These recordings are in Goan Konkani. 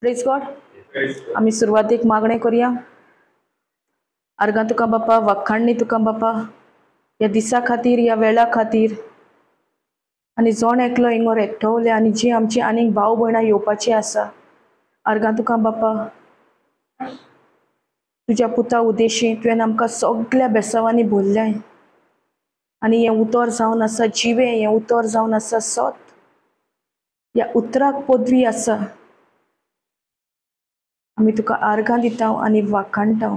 प्रेज गॉड. आमी सुरवातेक मागणें करुया. आर्गां तुका बापा, वाखाणणी तुका बापा, ह्या दिसा खातीर, ह्या वेळा खातीर, आनी जण एकलो इंगोर एकठवले आनी जी आमची आनीक भाव भयणां येवपाची आसा. आर्गां तुका बापा, तुज्या पुता उद्देशी तुवें आमकां सगळ्या बेसावांनी भरल्याय आनी हें उतर जावन आसा जिवें, हें उतर जावन आसा सत, ह्या उतराक पदवी आसा. आमी तुका आर्गां दिता आनी वाखाणटा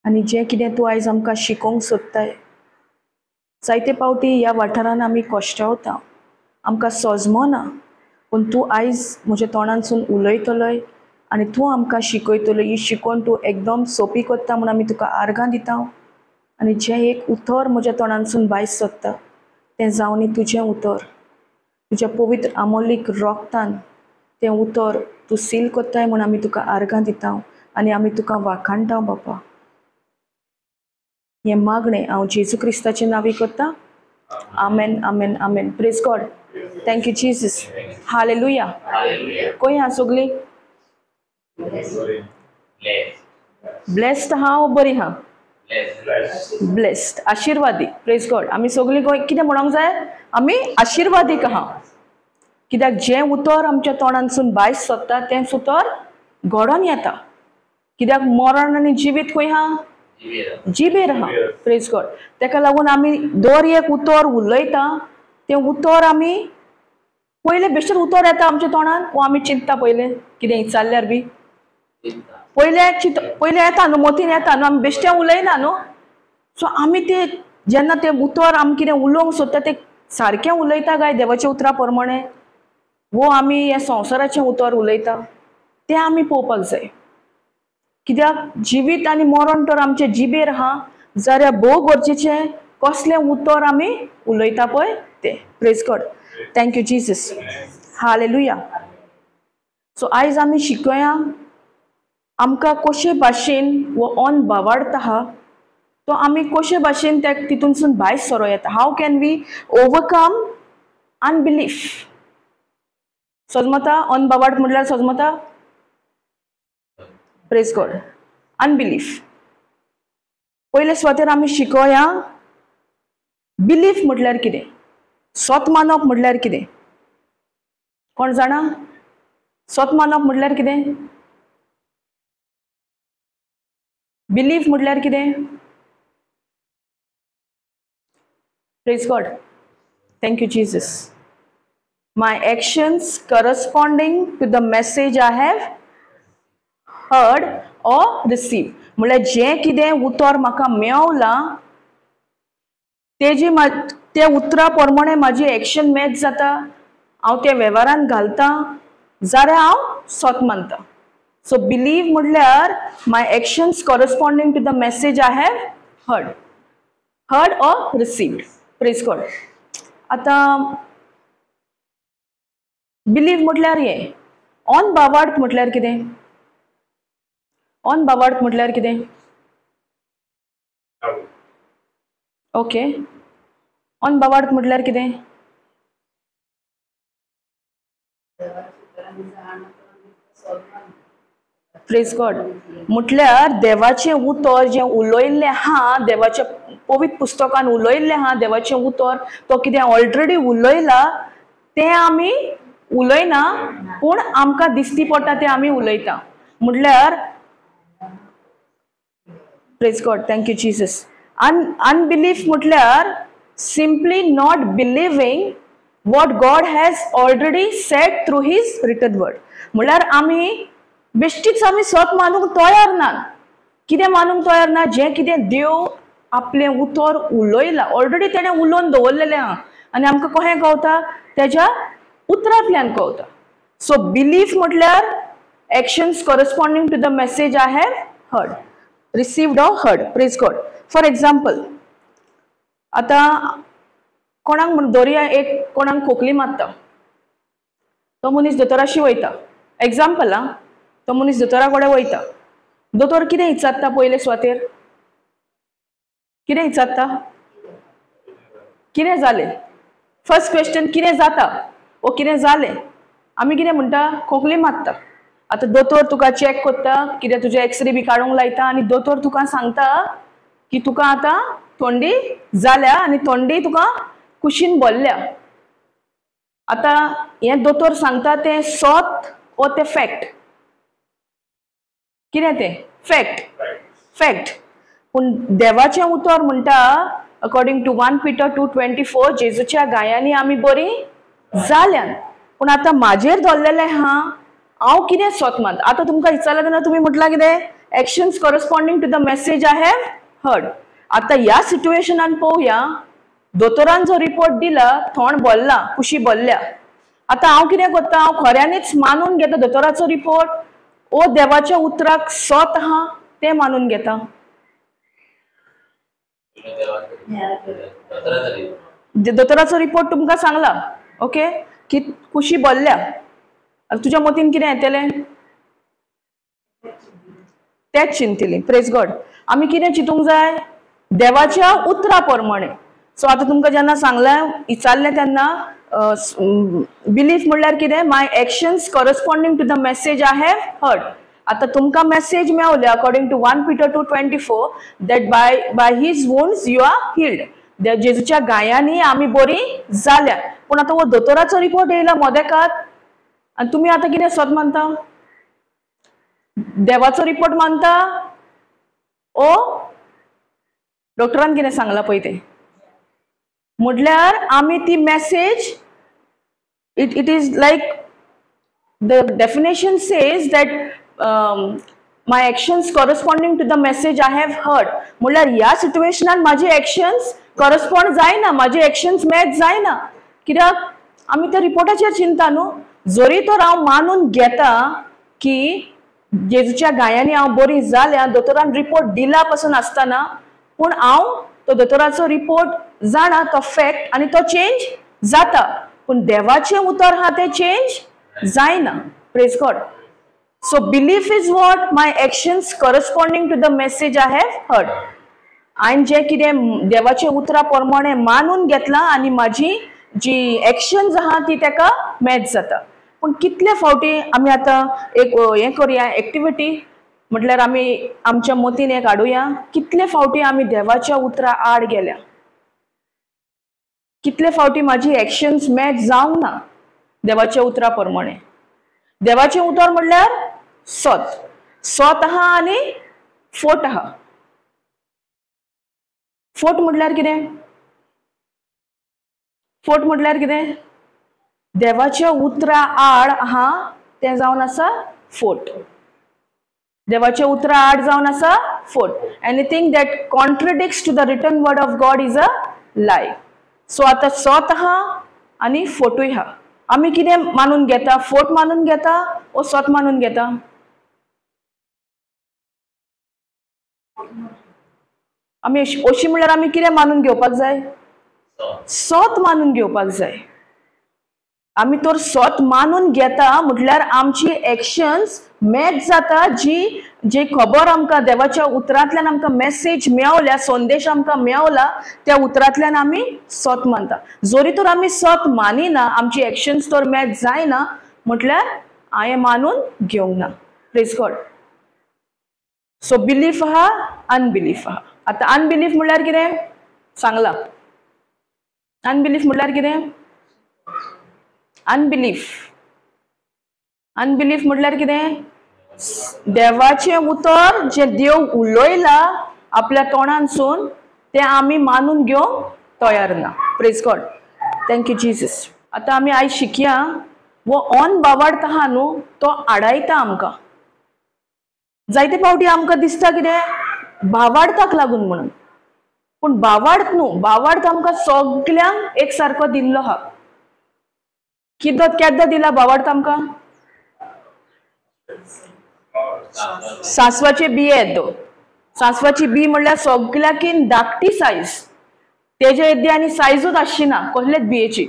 आनी जें कितें तूं आयज आमकां शिकोवंक सोदताय. जायते पावटी ह्या वाठारान आमी कश्टावता, आमकां सोजमना, पूण तूं आयज म्हज्या तोंडांतसून उलयतलोय आनी तूं आमकां शिकयतलो. ही शिकोवन तूं एकदम सोंपी करता म्हूण आमी तुका आर्गां दिता. आनी जें एक उतर म्हज्या तोंडांतसून भायर सरता तें जावनी तुजें उतर, तुज्या पवित्र आमोलीक रोगतान तें उतर तूं सील करताय म्हूण आमी तुका आर्गां दिता आनी आमी तुका वाखाणटा बापा. हें मागणें हांव जेजू क्रिस्ताचे नांवी करता. आमेन, आमेन, आमेन. Praise God. Thank you Jesus. Hallelujah. खंय आहा सगळीं? ब्लेस्ड आहा वो बरी आहा? ब्लेस्ड, आशिर्वादी. प्रेज गॉड. आमी सगळीं गोंय कितें म्हणोंक जाय? आमी आशिर्वादीक आहा. कित्याक जें उतर आमच्या तोंडांतसून भायर सरता तेंच उतर घडोन येता. कित्याक मरण आनी जिवीत खंय आहा? जिबेर आहा. प्रेज गॉड. तेका लागून आमी दर एक उतर उलयता तें उतर आमी पयलें बेश्टें उतर येता आमच्या तोंडान वो आमी चिंतता पयलें कितें विचारल्यार बी पयलें चिंत पयलें येता न्हू, मतीन येता न्हू, आमी बेश्टें उलयना न्हू. सो आमी तें जेन्ना तें उतर आमी कितें उलोवंक सोदता तें सारकें उलयता काय देवाच्या उतरा प्रमाणे वो आमी हें संवसाराचें उतर उलयता तें आमी पळोवपाक जाय. कित्याक जिवीत आनी मरण तर आमचे जिबेर आहा, जाल्यार भोव गरजेचें कसलें उतर आमी उलयता पळय तें. Praise God. Thank you Jesus. Hallelujah. So आयज आमी शिकोया आमकां कशे भाशेन वो ऑन बावाडता आहा तो आमी कशे भाशेन त्या तितूनसून भायर सरो येता. How can we overcome unbelief? सजमता on बावाड म्हटल्यार सजमता? Praise God. अनबिलीफ. पयले सुवातेर आमी शिकोया बिलीफ म्हटल्यार कितें, सत मानप म्हटल्यार कितें. कोण जाणा सत मानप म्हटल्यार कितें? बिलीफ म्हटल्यार कितें? Praise God. Thank you Jesus. My actions corresponding to the message I have heard or received. म्हळ्यार जें कितें उतर म्हाका मेवलां तेजी त्या उतरा प्रमाणे म्हाजी एक्शन मॅच जाता, हांव त्या वेव्हारान घालता जाल्यार हांव सत मानता. सो बिलीव म्हटल्यार my actions corresponding to the message I have heard, heard or received. Praise God. आतां बिलीव म्हटल्यार हें. ऑन बावार्थ म्हटल्यार कितें? ऑन बावार्थ म्हटल्यार कितें? ओके, ऑन बावार्थ म्हटल्यार कितें? Praise God. म्हटल्यार देवाचें उतर जें उलयल्लें आहा, देवाच्या पवित्र पुस्तकान उलयल्लें आहा, देवाचें उतर तो कितें ऑलरेडी उलयला तें आमी उलयना, पूण आमकां दिसती पडटा तें आमी उलयता. म्हटल्यार praise God. Thank you Jesus. Unbelief म्हटल्यार simply not believing what God has already said through his written word. म्हटल्यार आमी बेश्टीच आमी सत मानूंक तयार ना. कितें मानूंक तयार ना? जें कितें देव आपलें उतर उलयलां ऑलरेडी तेणें उलोवन दवरलेलें आहा आनी आमकां कशें कळटा? तेज्या उतरांतल्यान कळटा. सो बिलीफ म्हटल्यार actions corresponding to the message I have heard, received or heard. Praise God. For example, आतां कोणाक म्हण दरया एक कोणाक खोकली मारता, तो मनीस दोतोराशी वयता. एग्जाम्पल आं, तो मनीस दोतोरा कडेन वयता. दोतोर कितें विचारता पयले सुवातेर? कितें विचारता? कितें जालें? फर्स्ट क्वेश्चन, कितें जाता वो कितें जालें? आमी कितें म्हणटा, खोकली मारता. आतां दोतोर तुका चॅक करता, कितें तुजें एक्सरे बी काडूंक लायता आनी दोतोर तुका सांगता की तुका आतां थंडी जाल्या आनी थंडी तुका कुशीन भरल्या. आतां हें दोतोर सांगता तें सत ओ तें फॅक्ट? कितें तें फॅक्ट? फॅक्ट. पूण देवाचें उतर म्हणटा अकॉर्डिंग टू 1 Peter 2:24 जेजूच्या गायांनी आमी बरी जाल्यान. पूण आतां म्हाजेर धरलेलें आहा, हांव कितें सत मानता. आतां तुमकां विचारलें तेन्ना तुमी म्हटलां कितें, actions corresponding to the message I have heard. आतां ह्या सिट्युएशनान पळोवया, दोतोरान जो रिपोर्ट दिला थोंड भरला, कुशी भरल्या. आतां हांव कितें करता, हांव खऱ्यांनीच मानून घेता दोतोराचो रिपोर्ट ओ देवाच्या उतराक सत आहा तें मानून घेता. दोतोराचो रिपोर्ट तुमकां सांगला ओके की कुशी भरल्या, तुज्या मतीन कितें येतलें तेंच चिंतली. प्रेज गॉड. आमी कितें चिंतूंक जाय, देवाच्या उतरा प्रमाणे. सो आतां तुमकां जेन्ना सांगलें विचारलें तेन्ना बिलीफ म्हणल्यार कितें, my actions corresponding to the message I have heard. आतां तुमकां message मेवल्या according to 1 Peter 2:24 that by his wounds you are healed. जेजूच्या गायांनी आमी बरी जाल्या. पूण आतां हो दोतोराचो रिपोर्ट येयला मदेकात आनी तुमी आतां कितें सत मानता, देवाचो रिपोर्ट मानता ओ डॉक्टरान कितें सांगलां पळय तें? म्हटल्यार आमी ती message, it is like the definition says that my actions corresponding to the message I have heard. म्हणल्यार ह्या सिट्युएशनान म्हाजे एक्शन्स करस्पॉन्ड जायना, म्हाजे एक्शन्स मॅच जायना. कित्याक आमी त्या रिपोर्टाचेर चिंता न्हू. जरी तर हांव मानून घेता की जेजूच्या गायांनी हांव बरी जाल्या, दोतोरान रिपोर्ट दिला पासून आसतना, पूण हांव तो दोतोराचो रिपोर्ट जाणा, तो फॅक्ट आनी तो चेंज जाता. पूण देवाचें उतर आहा तें चेंज जायना. Praise God. So belief is what, my actions corresponding to the message I have heard. हांवें जें कितें देवाच्या उतरा प्रमाणे मानून घेतलां आनी म्हाजी जी एक्शन्स आहा ती तेका मॅच जाता. पूण कितले फावटी आमी आतां एक हें करुया एक्टिविटी, म्हटल्यार आमी आमच्या मतीन हें काडुया, कितले फावटी आमी देवाच्या उतरा आड गेल्या, कितले फावटी म्हाजी एक्शन्स मॅच जावंक ना देवाच्या उतरा प्रमाणे. देवाचें उतर म्हणल्यार सत, सत आहा आनी फोट आहा. फोट म्हटल्यार कितें? फोट म्हटल्यार कितें? देवाच्या उतरा आड आहा तें जावन आसा फोट. देवाच्या उतरा आड जावन आसा फोट. Anything that contradicts to the written word of God is a lie. So आतां सत आहा आनी फोटूय आहा. आमी कितें मानून घेता, फोट मानून घेता ओ सत मानून घेता? आमी अशी म्हणल्यार आमी कितें मानून घेवपाक जाय? सत मानून घेवपाक जाय. आमी तर सत मानून घेता म्हटल्यार आमची एक्शन्स मॅच जाता. जी जी खबर आमकां देवाच्या उतरांतल्यान आमकां मॅसेज मेवल्या, संदेश आमकां मेवला, त्या उतरांतल्यान आमी सत मानता. जरी तर आमी सत मानिना, आमची एक्शन्स तर मॅच जायना, म्हटल्यार हांवें मानून घेवंक ना. प्रेज गॉड. सो बिलीफ आहा, अनबिलीफ आहा. आतां अनबिलीफ म्हणल्यार कितें सांगलां? अनबिलीफ म्हणल्यार कितें? अनबिलीफ, अनबिलीफ म्हटल्यार कितें? देवाचें उतर जें देव उलयला आपल्या तोंडानसून तें आमी मानून घेवंक तयार ना. Praise God. Thank you Jesus. आतां आमी आयज शिकया, वो ऑन बावार्थ आहा न्हू तो आडायता आमकां. जायते फावटी आमकां दिसता कितें भावार्थाक लागून म्हणून, पूण भावार्थ न्हू, भावार्थ आमकां सगल्यांक एक सारको दिल्लो आहा. किद्दां केद्दां दिला भावार्थ आमकां? सांसवाचे बिये येद्दो, सांसवाची बी म्हणल्यार सगल्याकीन धाकटी सायज, तेजे येद्दी आनी सायजूच आसची ना कसलेच बियेची.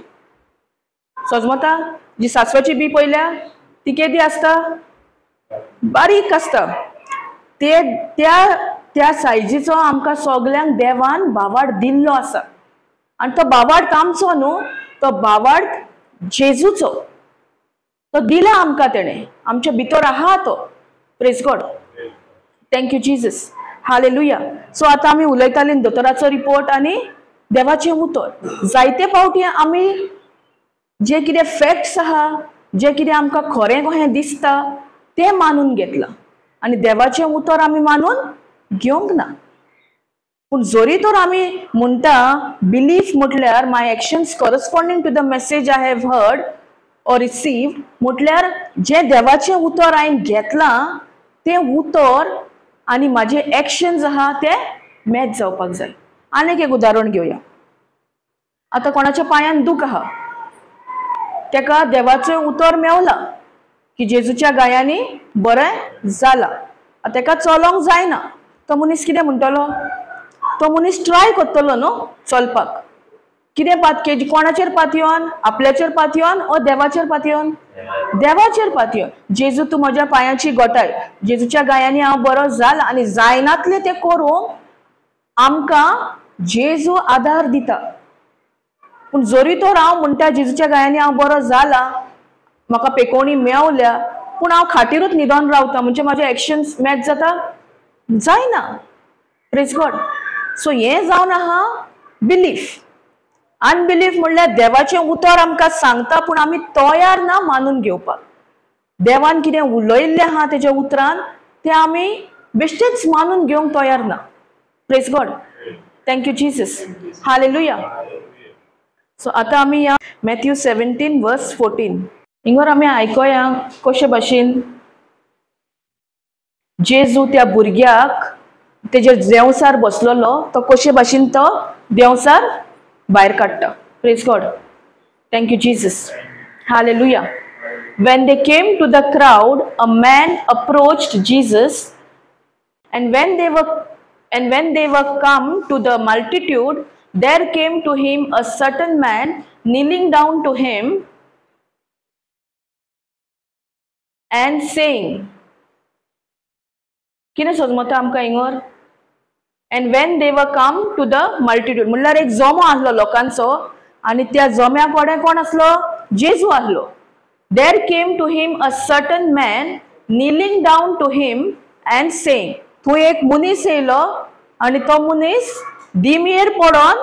सजमता जी सांसवाची बी पळयल्या ती केदी आसता? बारीक आसता. ते त्या त्या सायजीचो आमकां सगल्यांक देवान भावार्थ दिल्लो आसा. आनी तो भावार्थ आमचो न्हू, तो भावार्थ जेजूचो. तो दिला आमकां तेणें, आमच्या भितर आहा तो. Praise God, thank you Jesus, hallelujah. So आतां आमी उलयताली दोतोराचो रिपोर्ट आनी देवाचें उतर. जायते फावटी आमी जे कितें फॅक्ट्स आहा, जे कितें आमकां खरें कशें दिसता तें मानून घेतलां आनी देवाचें उतर आमी मानून घेवंक ना. पूण जरी तर आमी म्हणटा बिलीफ म्हटल्यार my actions corresponding to the message I have heard or received, म्हटल्यार जें देवाचें उतर हांवें घेतलां तें उतर आनी म्हाजे एक्शन्स आहा ते मॅच जावपाक जाय. आनीक एक उदाहरण घेवया. आतां कोणाच्या पांयान दूख आहा, तेका देवाचें उतर मेवलां की जेजूच्या गायांनी बरें जालां, तेका चलोंक जायना. तो मनीस कितें म्हणटलो? तो मनीस ट्राय करतलो न्हू चलपाक. कितें पातयेन, कोणाचेर पातयेवन? आपल्याचेर पातयेवन ओ देवाचेर पातयेवन? देवाचेर पातयेवन. जेजू तूं म्हज्या पांयाची गोटाय, जेजूच्या गायांनी हांव बरो जाला. आनी जायनातलें तें करूंक आमकां जेजू आदार दिता. पूण जरी तर हांव म्हणटा जेजूच्या गायांनी हांव बरो जाला, म्हाका पेकोवणी मेवल्या, पूण हांव खाटीरूच न्हिदोन रावता, म्हणजे म्हाजे एक्शन्स मॅच जाता? जायना. Praise God. सो हें जावन आहा बिलीफ. अनबिलीफ म्हणल्यार देवाचें उतर आमकां सांगता पूण आमी तयार ना मानून घेवपाक. देवान कितें उलयल्लें आहा तेज्या उतरान तें आमी बेश्टेच मानून घेवंक तयार ना. Praise God, thank you Jesus, hallelujah. So आतां आमी ह्या मॅथ्यू 17 वर्स 14 हिंगर आमी आयकोया कशे भाशेन जेजू त्या भुरग्याक तेजेर देंवसार बसलेलो तो कशे भाशेन तो देंवसार भायर काडटा. Praise God, thank you Jesus, hallelujah. When they came to the crowd, a man approached Jesus, and when they were come to the multitude, there came to him a certain man, kneeling down to him and saying, कितें समजता आमकां हिंगर? And when they were come to the multitude, म्हणल्यार एक जमो आसलो लोकांचो आनी त्या जम्या कडेन कोण आसलो? जेजू आसलो. There came to him a certain man, kneeling down to him and saying, थंय एक मनीस येयलो आनी तो मनीस दिमयेर पडोन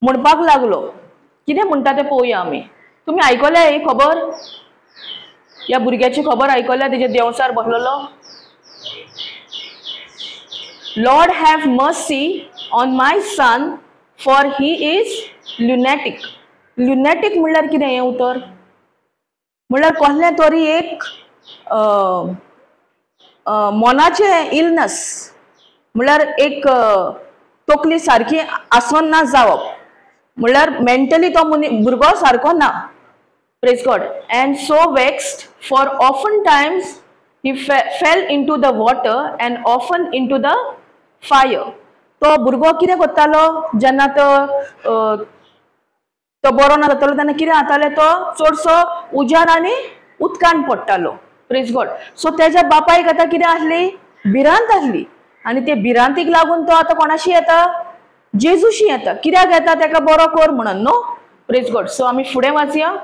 म्हणपाक लागलो. कितें म्हणटा तें पळोवया आमी. तुमी आयकल्या ही खबर? ह्या भुरग्याची खबर आयकल्या तेजे देंवसार बसलेलो? Lord, have mercy on my son, for he is lunatic. Lunatic म्हणल्यार कितें हें उतर? म्हणल्यार कसलें तरी एक मनाचें इलनस, म्हणल्यार एक तकली सारकी आसन ना जावप, म्हणल्यार मेंटली तो भुरगो सारको ना. Praise God. And so vexed, for often times he fell into the water and often into the fire. तो भुरगो कितें करतालो जेन्ना तो तो बरो ना जातालो तेन्ना कितें जातालें, तो चडसो उज्यान आनी उदकान पडटालो. Praise God. सो तेज्या बापायक आतां कितें आसली? भिरांत आसली. आनी ते भिरांतीक लागून तो आतां कोणाशी येता? जेजूशी येता. कित्याक येता? तेका बरो कर म्हणून न्हू. Praise God. सो आमी फुडें वाचया.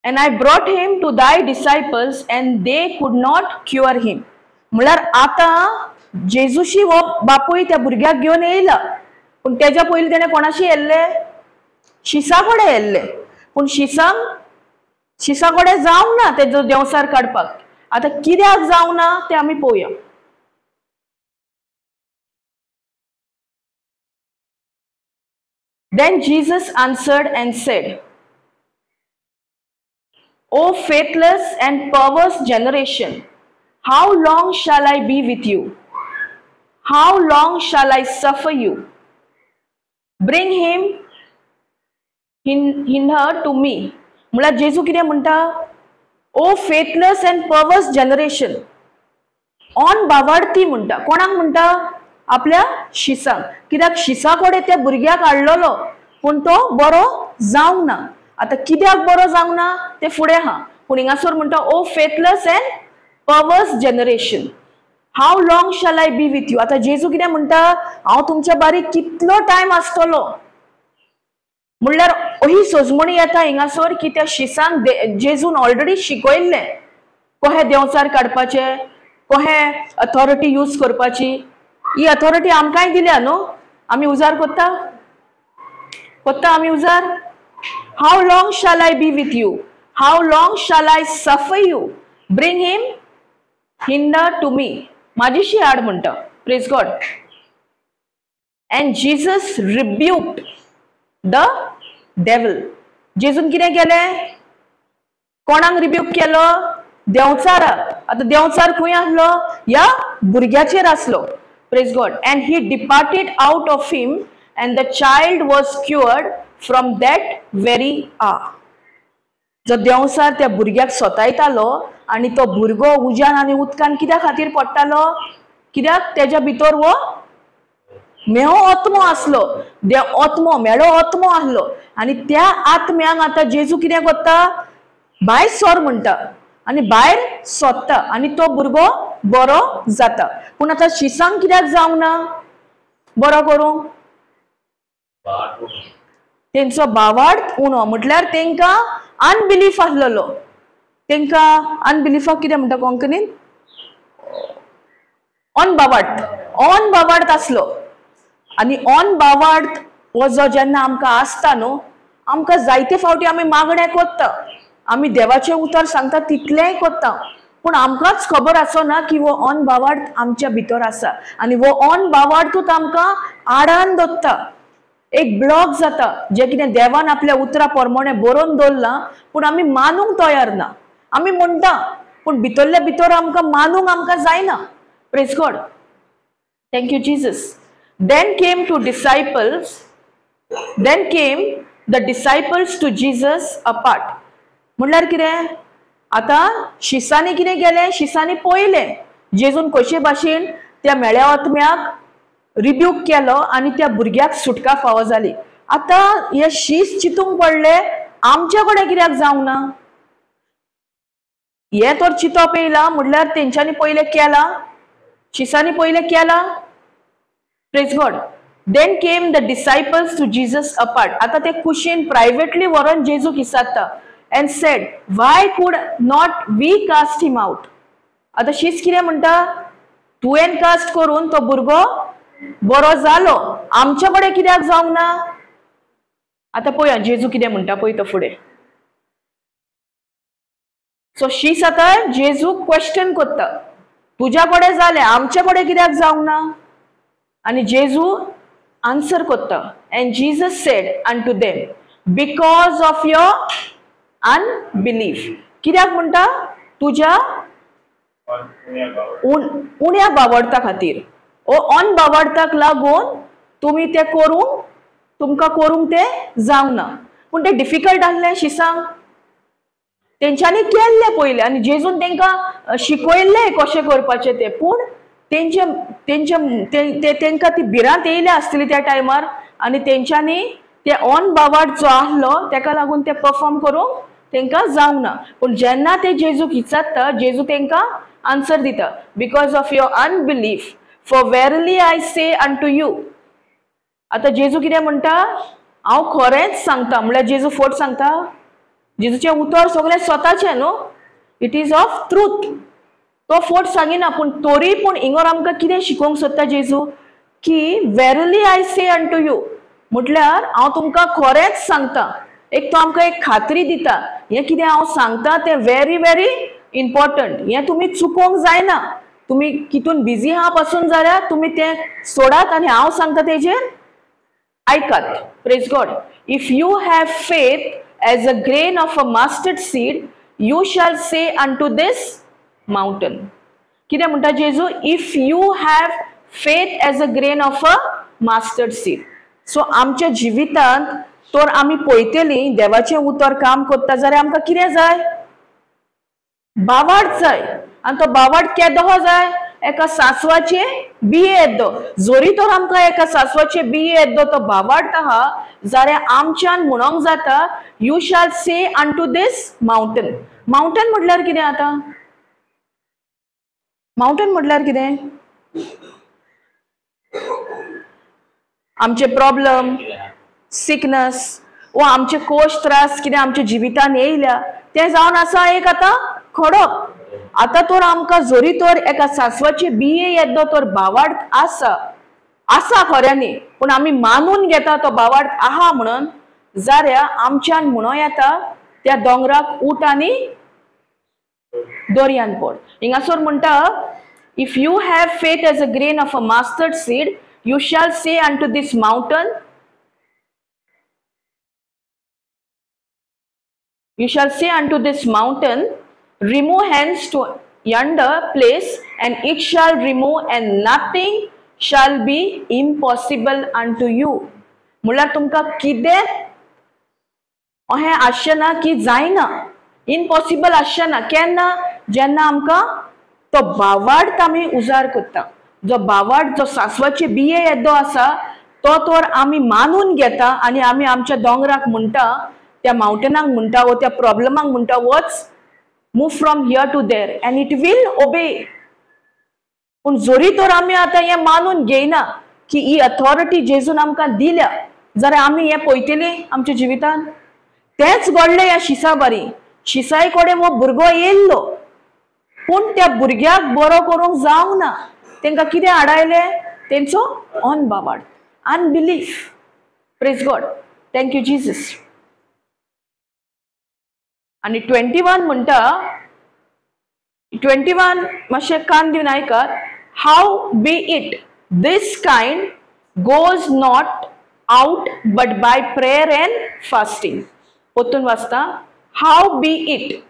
And I brought him to thy disciples, and they could not cure him. म्हणल्यार आतां जेजूशी हो बापूय त्या भुरग्याक घेवन येयला, पूण तेज्या पयलीं तेणें कोणाशी येल्ले? शिसा कडेन येल्ले. पूण शिसा कडेन जावंक ना तेजो देंवसार काडपाक. आतां कित्याक जावंक ना तें आमी पळोवया. Then Jesus answered and said, O faithless and perverse generation, how long shall I be with you? How long shall I suffer you? Bring him hither to me. म्हणल्यार जेजू कितें म्हणटा? O faithless and perverse generation. On बावार्थी म्हणटा. कोणाक म्हणटा? आपल्या शिसांक. कित्याक शिसा कडेन त्या भुरग्याक हाडलेलो पूण तो बरो जावंक ना. आतां कित्याक बरो जावंक ना तें फुडें आहा, पूण हिंगासर म्हणटा O faithless and perverse generation, how long shall I be with you. आतां जेजू कितें म्हणटा? हांव तुमच्या बारीक कितलो टायम आसतलो? म्हणल्यार ही सोजमणी येता हिंगासर की त्या शिसांक जेजून ऑलरेडी शिकयल्लें कशें देंवचार काडपाचें, कशें अथॉरिटी यूज करपाची. ही अथॉरिटी आमकांय दिल्या न्हू, आमी उजार कोत्ता कोत्ता आमी उजार. How long shall I be with you, how long shall I suffer you, bring him hither to me. म्हाजीशी हाड म्हणटा. Praise God. And Jesus rebuked the devil. जेजून कितें केलें? कोणाक रिब्यूक केलो? देंवचाराक. आतां देंवचार खंय आसलो? ह्या भुरग्याचेर आसलो. Praise God. And he departed out of him and the child was cured from that very hour. जो देंवचार त्या भुरग्याक सोतायतालो आनी तो भुरगो उज्यान आनी उदकान कित्या खातीर पडटालो? कित्याक तेज्या भितर हो मेहो आत्मो आसलो, आत्मो मेळो आत्मो आसलो. आनी त्या आत्म्यांक आतां जेजू कितें करता? भायर सर म्हणटा आनी भायर सोदता आनी तो भुरगो बरो जाता. पूण आतां शिसांक कित्याक जावंक ना बरो करूंक? तेंचो भावार्थ उणो, म्हटल्यार तेंकां अनबिलीफ आसलेलो. तेंकां अनबिलिफाक कितें म्हणटा कोंकणीन? अनबावार्थ, अनबावार्थ आसलो. आनी अनबावार्थ हो जो जेन्ना आमकां आसता न्हू, आमकां जायते फावटी आमी मागणें कोत्ता, आमी देवाचें उतर सांगता तितलेंय कोत्ता, पूण आमकांच खबर आसना की हो अनबावार्थ आमच्या भितर आसा आनी हो अनबावार्थूच आमकां आडान दवरता. एक ब्लॉक जाता जें कितें देवान आपल्या उतरा प्रमाणे बरोवन दवरलां पूण आमी मानूंक तयार ना. आमी म्हणटा पूण भितरल्या भितर आमकां मानूंक आमकां जायना. Praise God. Thank you Jesus. Then came to disciples, then came the disciples to Jesus apart. म्हणल्यार कितें? आतां शिसांनी कितें केलें? शिसांनी पळयलें जेजून कशे भाशेन त्या मेळ्या आत्म्याक रिब्यूक केलो आनी त्या भुरग्याक सुटका फावो जाली. आतां हे शीस चिंतूंक पडले आमच्या कडेन कित्याक जावंक ना? हें तर चिंतप येयलां म्हणल्यार तेंच्यांनी पयलें केलां, शिसांनी पयलें केलां. Praise God. Then came the disciples to Jesus apart. आतां ते कुशीन प्रायवेटली व्हरोन जेजूक विचारता and said, why could not we cast him out? आतां शीस कितें म्हणटा? तुवें कास्ट करून तो भुरगो बरो जालो, आमच्या कडेन कित्याक जावंक ना? आतां पळया जेजू कितें म्हणटा पळय तो फुडें. सो शीस आतां जेजूक क्वेश्चन करता, तुज्या कडेन जालें आमच्या कडेन कित्याक जावंक ना? आनी जेजू आन्सर करता, and Jesus said unto them, because of your unbelief. कित्याक म्हणटा? तुज्या उण्या बावडता खातीर, ओ अनबावडताक लागून तुमी तें करूंक, तुमकां करूंक तें जावंक ना. पूण तें डिफिकल्ट आसलें शिसांक, तेंच्यांनी केल्लें पयलें आनी जेजून तेंकां शिकयल्लें कशें करपाचें तें, पूण तेंचे तेंचे तेंकां ती भिरांत येयल्या आसतली त्या टायमार आनी तेंच्यांनी ते अनबावाड जो आसलो तेका लागून ते परफॉर्म करूंक तेंकां जावंक ना. पूण जेन्ना ते जेजूक विचारता, जेजू तेंकां आन्सर दिता, because of your unbelief, for verily I say unto you. आतां जेजू कितें म्हणटा? हांव खरेंच सांगता. म्हणल्यार जेजू फट सांगता? जेजूचें उतर सगळें स्वताचें न्हू, it is of truth. तो फट सांगिना, पूण तोरी पूण हिंगर आमकां कितें शिकोवंक सोदता जेजू की verily I say unto you, म्हटल्यार हांव तुमकां खरेंच सांगता. एक तो आमकां एक खात्री दिता, हें कितें हांव सांगता तें व्हेरी व्हेरी इम्पॉर्टंट, हें तुमी चुकोवंक जायना. तुमी कितून बिजी आहा पासून जाल्यार तुमी तें सोडात आनी हांव सांगता तेजेर आयकात. Praise God. If you have faith as a grain of a mustard seed, you shall say unto this mountain. कितें म्हणटा जेजू? If you have faith as a grain of a mustard seed. So आमच्या जिवितांत तर आमी पळयतलीं देवाचें उतर काम करता जाल्यार आमकां कितें जाय? बावाड जाय. आनी तो बावाड केदो जाय? एका सांसवाचे बिये येद्दो. जरी तर आमकां एका सांसवाचे बिये येद्दो तो बावाड आहा जाल्यार आमच्यान म्हणोंक जाता, you shall say unto this mountain. Mountain म्हटल्यार कितें आतां? माउंटन म्हटल्यार कितें? आमचे प्रॉब्लम, सिकनस, वो आमचे कोश त्रास कितें आमच्या जिवितान येयल्या तें जावन आसा एक आतां खडप. आतां तर आमकां जरी तर एका सांसवाचे बिये येदो तर भावार्थ आसा, आसा खऱ्यांनी, पूण आमी मानून घेता तो भावार्थ आहा म्हणून, जाल्यार आमच्यान म्हणूं येता त्या दोंगराक उठ आनी दर्यान पड. हिंगासर म्हणटा, if you have faith as a grain of a mustard seed, you shall say unto this mountain, you shall say unto this mountain, remove hence to yonder place, and it shall remove, and nothing shall be impossible unto you. म्हणल्यार तुमकां कितें अहें आसचें ना की जायना, इम्पॉसिबल आसचें ना. केन्ना? जेन्ना आमकां तो भावार्थ आमी उजार करता, जो भावार्थ जो सांसवाचे बिये येदो आसा तो तर आमी मानून घेता आनी आमी आमच्या दोंगराक म्हणटा, त्या मावंटनाक म्हणटा वो त्या प्रॉब्लमाक म्हणटा, वच move from here to there and it will obey. पूण जरी तर आमी आतां हें मानून घेयना की ही अथॉरिटी जेजून आमकां दिल्या, जाल्यार आमी हें पळयतलीं आमच्या जिवितान. तेंच घडलें ह्या शिसा बारी. शिसाय कडेन हो भुरगो येयल्लो, पूण त्या भुरग्याक बरो करूंक जावंक ना. तेंकां कितें आडायलें? तेंचो अनबावाड, unbelief. Praise God, thank you Jesus. आनी 21 म्हणटा, 21 मातशें कान दिवन आयकात. How be it this kind goes not out but by prayer and fasting. परतून वाचता, how be it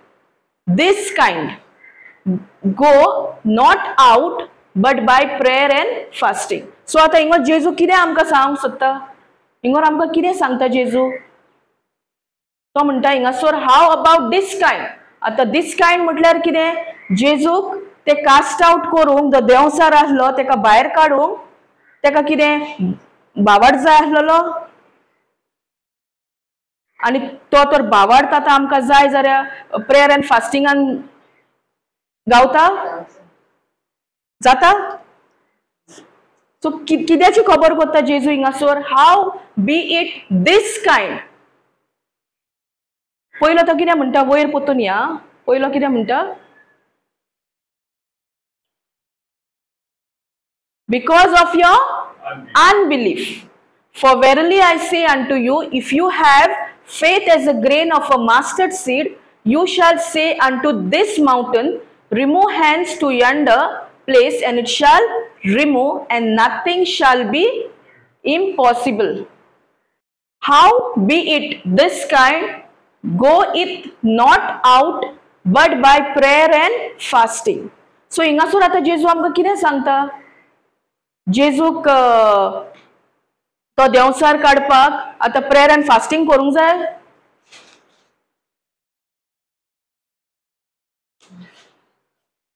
this kind go not out but by prayer and fasting. So आतां हिंगा जेजू कितें आमकां सांगूंक सोदता? हिंगा आमकां कितें सांगता जेजू? तो म्हणटा हिंगासर how about this kind. आतां दीस कायंड म्हटल्यार कितें? जेजूक ते कास्ट आवट करूंक जो देंवचार आसलो तेका भायर काडूंक तेका कितें भावार्थ जाय आसलेलो, आनी तो तर भावार्थ आतां आमकां जाय जाल्यार प्रेयर एंड फास्टिंगान गावता जाता. सो कित्याची खबर करता जेजू हिंगासर? How be it this kind. पयलो तो कितें म्हणटा? वयर परतून या. पयलो कितें म्हणटा? Because of your unbelief. For verily I say unto you, if you have faith as a grain of a mustard seed, you shall say unto this mountain, remove hence to yonder place, and it shall remove, and nothing shall be impossible. How be it this kind go it not out but by prayer and fasting. So हिंगासर आतां जेजू आमकां कितें सांगता? जेजूक तो देंवचार काडपाक आतां प्रेयर एंड फास्टिंग करूंक जाय?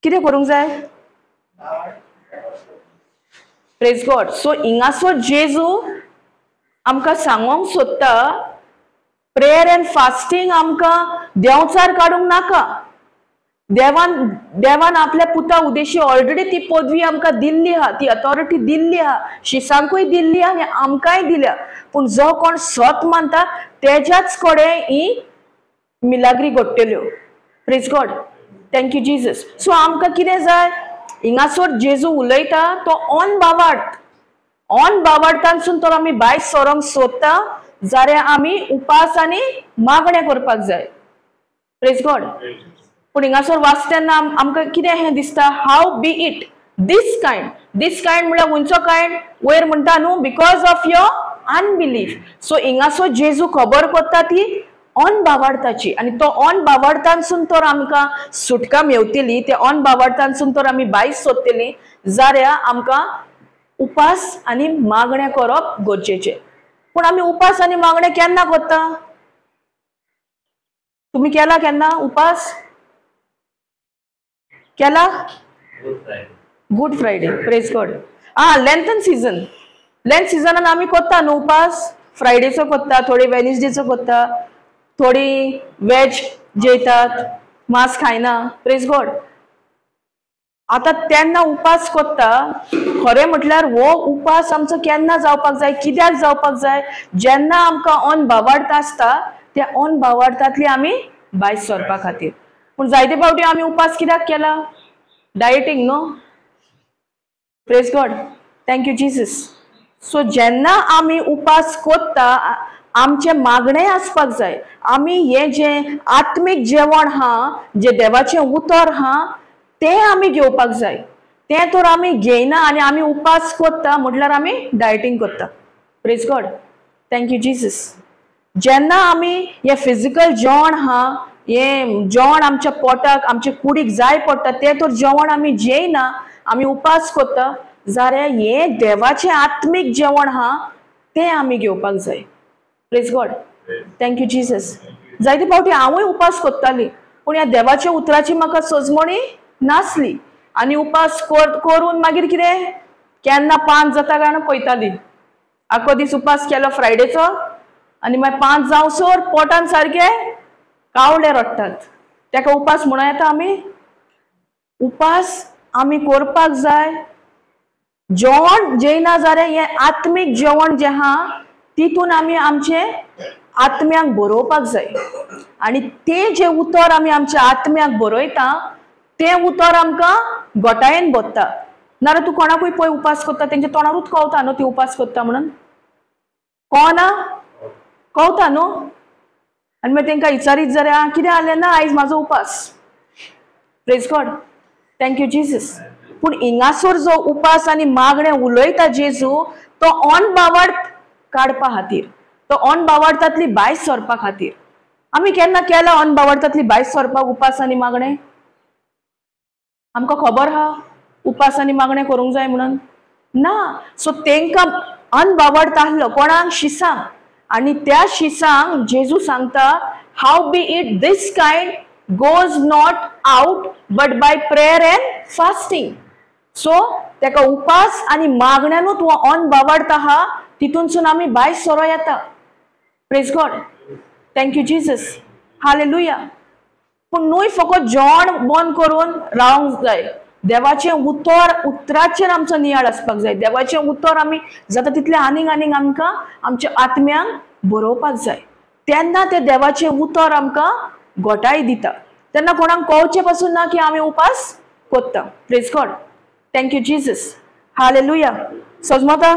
कितें करूंक जाय? Praise God. सो हिंगासर जेजू आमकां सांगोंक सोदता, प्रेयर एंड फास्टिंग आमकां देंवचार काडूंक नाका. देवान देवान आपल्या पुता उद्देशी ऑलरेडी ती पदवी आमकां दिल्ली आहा, ती अथॉरिटी दिल्ली आहा, शिसांकूय दिल्ली आहा आनी आमकांय दिल्या. पूण जो कोण सत मानता तेज्याच कडेन ही Milagre घडटल्यो. Praise God, thank you Jesus. So आमकां कितें जाय? हिंगासर जेजू उलयता तो ऑन भावार्थ, ऑन भावार्थानसून तर आमी भायर सरोंक सोदता जाल्यार आमी उपास आनी मागणें करपाक जाय. Praise God. पूण हिंगासर वाचता तेन्ना आमकां कितें हें दिसता? How be it this kind. This kind म्हणल्यार खंयचो कायंड? वयर म्हणटा न्हू, because of your unbelief. So हिंगासर जेजू खबर करता ती ऑन भावार्थाची, आनी तो ऑन भावार्थानसून तर आमकां सुटका मेवतली, ते ऑन भावार्थानसून तर आमी भायर सोदतली जाल्यार आमकां उपास आनी मागणें करप गरजेचें. पूण आमी उपास आनी मागणें केन्ना करता? तुमी केला केन्ना उपास? केला? Good Friday. Praise God. आं, लेंथन सिजन, लेंथ सिजनान आमी करता न्हू उपास. फ्रायडेचो करता, थोडी वेनसडेचो करता, थोडी वेज जेयतात, मांस खायना. Praise God. आतां तेन्ना उपास कोत्ता, खरें म्हटल्यार हो उपास आमचो केन्ना जावपाक जाय, कित्याक जावपाक जाय? जेन्ना आमकां ऑन भावार्थ आसता त्या ऑन भावार्थांतली आमी भायर सरपा खातीर. पूण जायते फावटी आमी उपास कित्याक केला? डायटींग न्हू. Praise God, thank you Jesus. So जेन्ना आमी उपास कोत्ता आमचें मागणें आसपाक जाय. आमी हें जें आत्मीक जेवण आहा, जें देवाचें उतर आहा, तें आमी घेवपाक जाय. तें तर आमी घेयना आनी आमी उपास कोत्ता म्हटल्यार आमी डायटींग कोत्ता. Praise God, thank you Jesus. जेन्ना आमी हें फिजिकल जेवण आहा, हें जेवण आमच्या पोटाक आमच्या कुडीक जाय पडटा, तें तर जेवण आमी जेयना, आमी उपास कोत्ता जाल्यार हें देवाचें आत्मीक जेवण आहा तें आमी घेवपाक जाय. Praise God, thank you Jesus. जायते फावटी हांवूय उपास कोत्ताली, पूण ह्या देवाच्या उतराची म्हाका सजमणी नासली. आनी उपास करून मागीर कितें केन्ना 5 जाता काय पळयताली. आखो दीस उपास केलो फ्रायडेचो आनी मागीर 5 जावसर पोटान सारके कावळे रडटात. तेका उपास म्हणूं येता? आमी उपास आमी करपाक जाय. जेवण जेयना जाल्यार हें आत्मीक जेवण जें आहा तितून आमी आमचे आत्म्याक बरोवपाक जाय. आनी तें जें उतर आमी आमच्या आत्म्याक बरयता तें उतर आमकां गोटायेन भरता. नाजाल्यार तूं कोणाकूय पळय उपास करता तेंच्या तोंडारूच कवता न्हू ती उपास करता म्हणून, कळना? कवता न्हू. आनी मागीर तेंकां विचारीत जाल्यार कितें जालें ना आयज म्हाजो उपास. Praise God, thank you Jesus. पूण हिंगासर जो उपास आनी मागणें उलयता जेजू तो ऑन बावड काडपा खातीर, तो ऑन बावडतांतली भायर सरपा खातीर. आमी केन्ना केला ऑन बावडतांतली भायर सरपाक उपास आनी मागणें? आमकां खबर आहा उपास आनी मागणें करूंक जाय म्हणून ना. सो तेंकां अनबावडत आहलो कोणाक? शिसांक. आनी त्या शिसांक जेजू सांगता, howbeit this kind goes not out but by prayer and fasting. So तेका उपास आनी मागण्यानूच हो अनबावडत आहा, तितूनसून आमी भायर सरो येता. Praise God, thank you Jesus, hallelujah. पूण न्हय फकत जेवण बंद करून रावंक जाय, देवाचें उतर उतराचेर आमचो नियाळ आसपाक जाय. देवाचें उतर आमी जाता तितलें आनीक आनीक आमकां आमच्या आत्म्यांक बरोवपाक जाय. तेन्ना तें देवाचें उतर आमकां गोटाय दिता. तेन्ना कोणाक कळचें पासून ना की आमी उपास कोत्ता. Praise God, thank you Jesus, hallelujah. सजमता?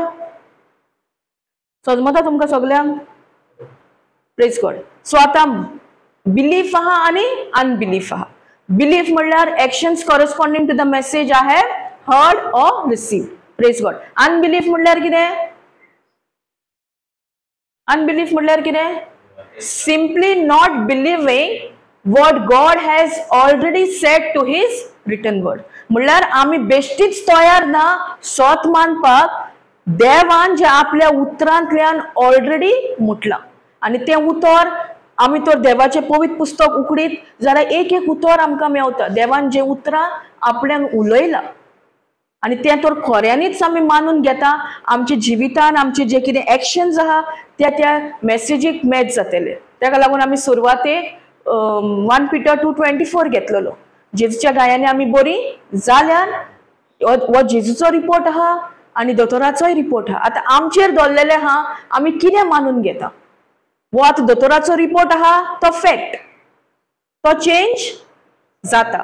सजमता तुमकां सगल्यांक? Praise God. सो आतां बिलीफ आहा आनी अनबिलीफ आहा. बिलीफ म्हणल्यार actions corresponding to the message I have heard or receive. Praise God. Unbelief म्हणल्यार कितें? अनबिलीफ म्हणल्यार कितें? Simply not believing what God has already said to his written word. म्हणल्यार आमी बेश्टीच तयार ना सत मानपाक देवान जे आपल्या उतरांतल्यान ऑलरेडी म्हटलां. आनी तें उतर आमी तर देवाचें पवित्र पुस्तक उकडीत जाल्यार एक एक उतर आमकां मेवता. देवान जें उतरां आपल्यान उलयलां आनी तें तर खऱ्यांनीच आमी मानून घेता. आमच्या जिवितान आमचे जे कितें एक्शन्स आहा त्या त्या मॅसेजीक मॅच जातले. ताका लागून आमी सुरवातेक 1 Peter 2:24 घेतलेलो. जेजूच्या गायांनी आमी बरी जाल्यार हो जेजूचो रिपोर्ट आहा आनी दोतोराचोय रिपोर्ट आहा. आतां आमचेर दवरलेलें आहा आमी कितें मानून घेता. वो आतां दोतोराचो रिपोर्ट आहा तो फॅक्ट, तो चेंज जाता.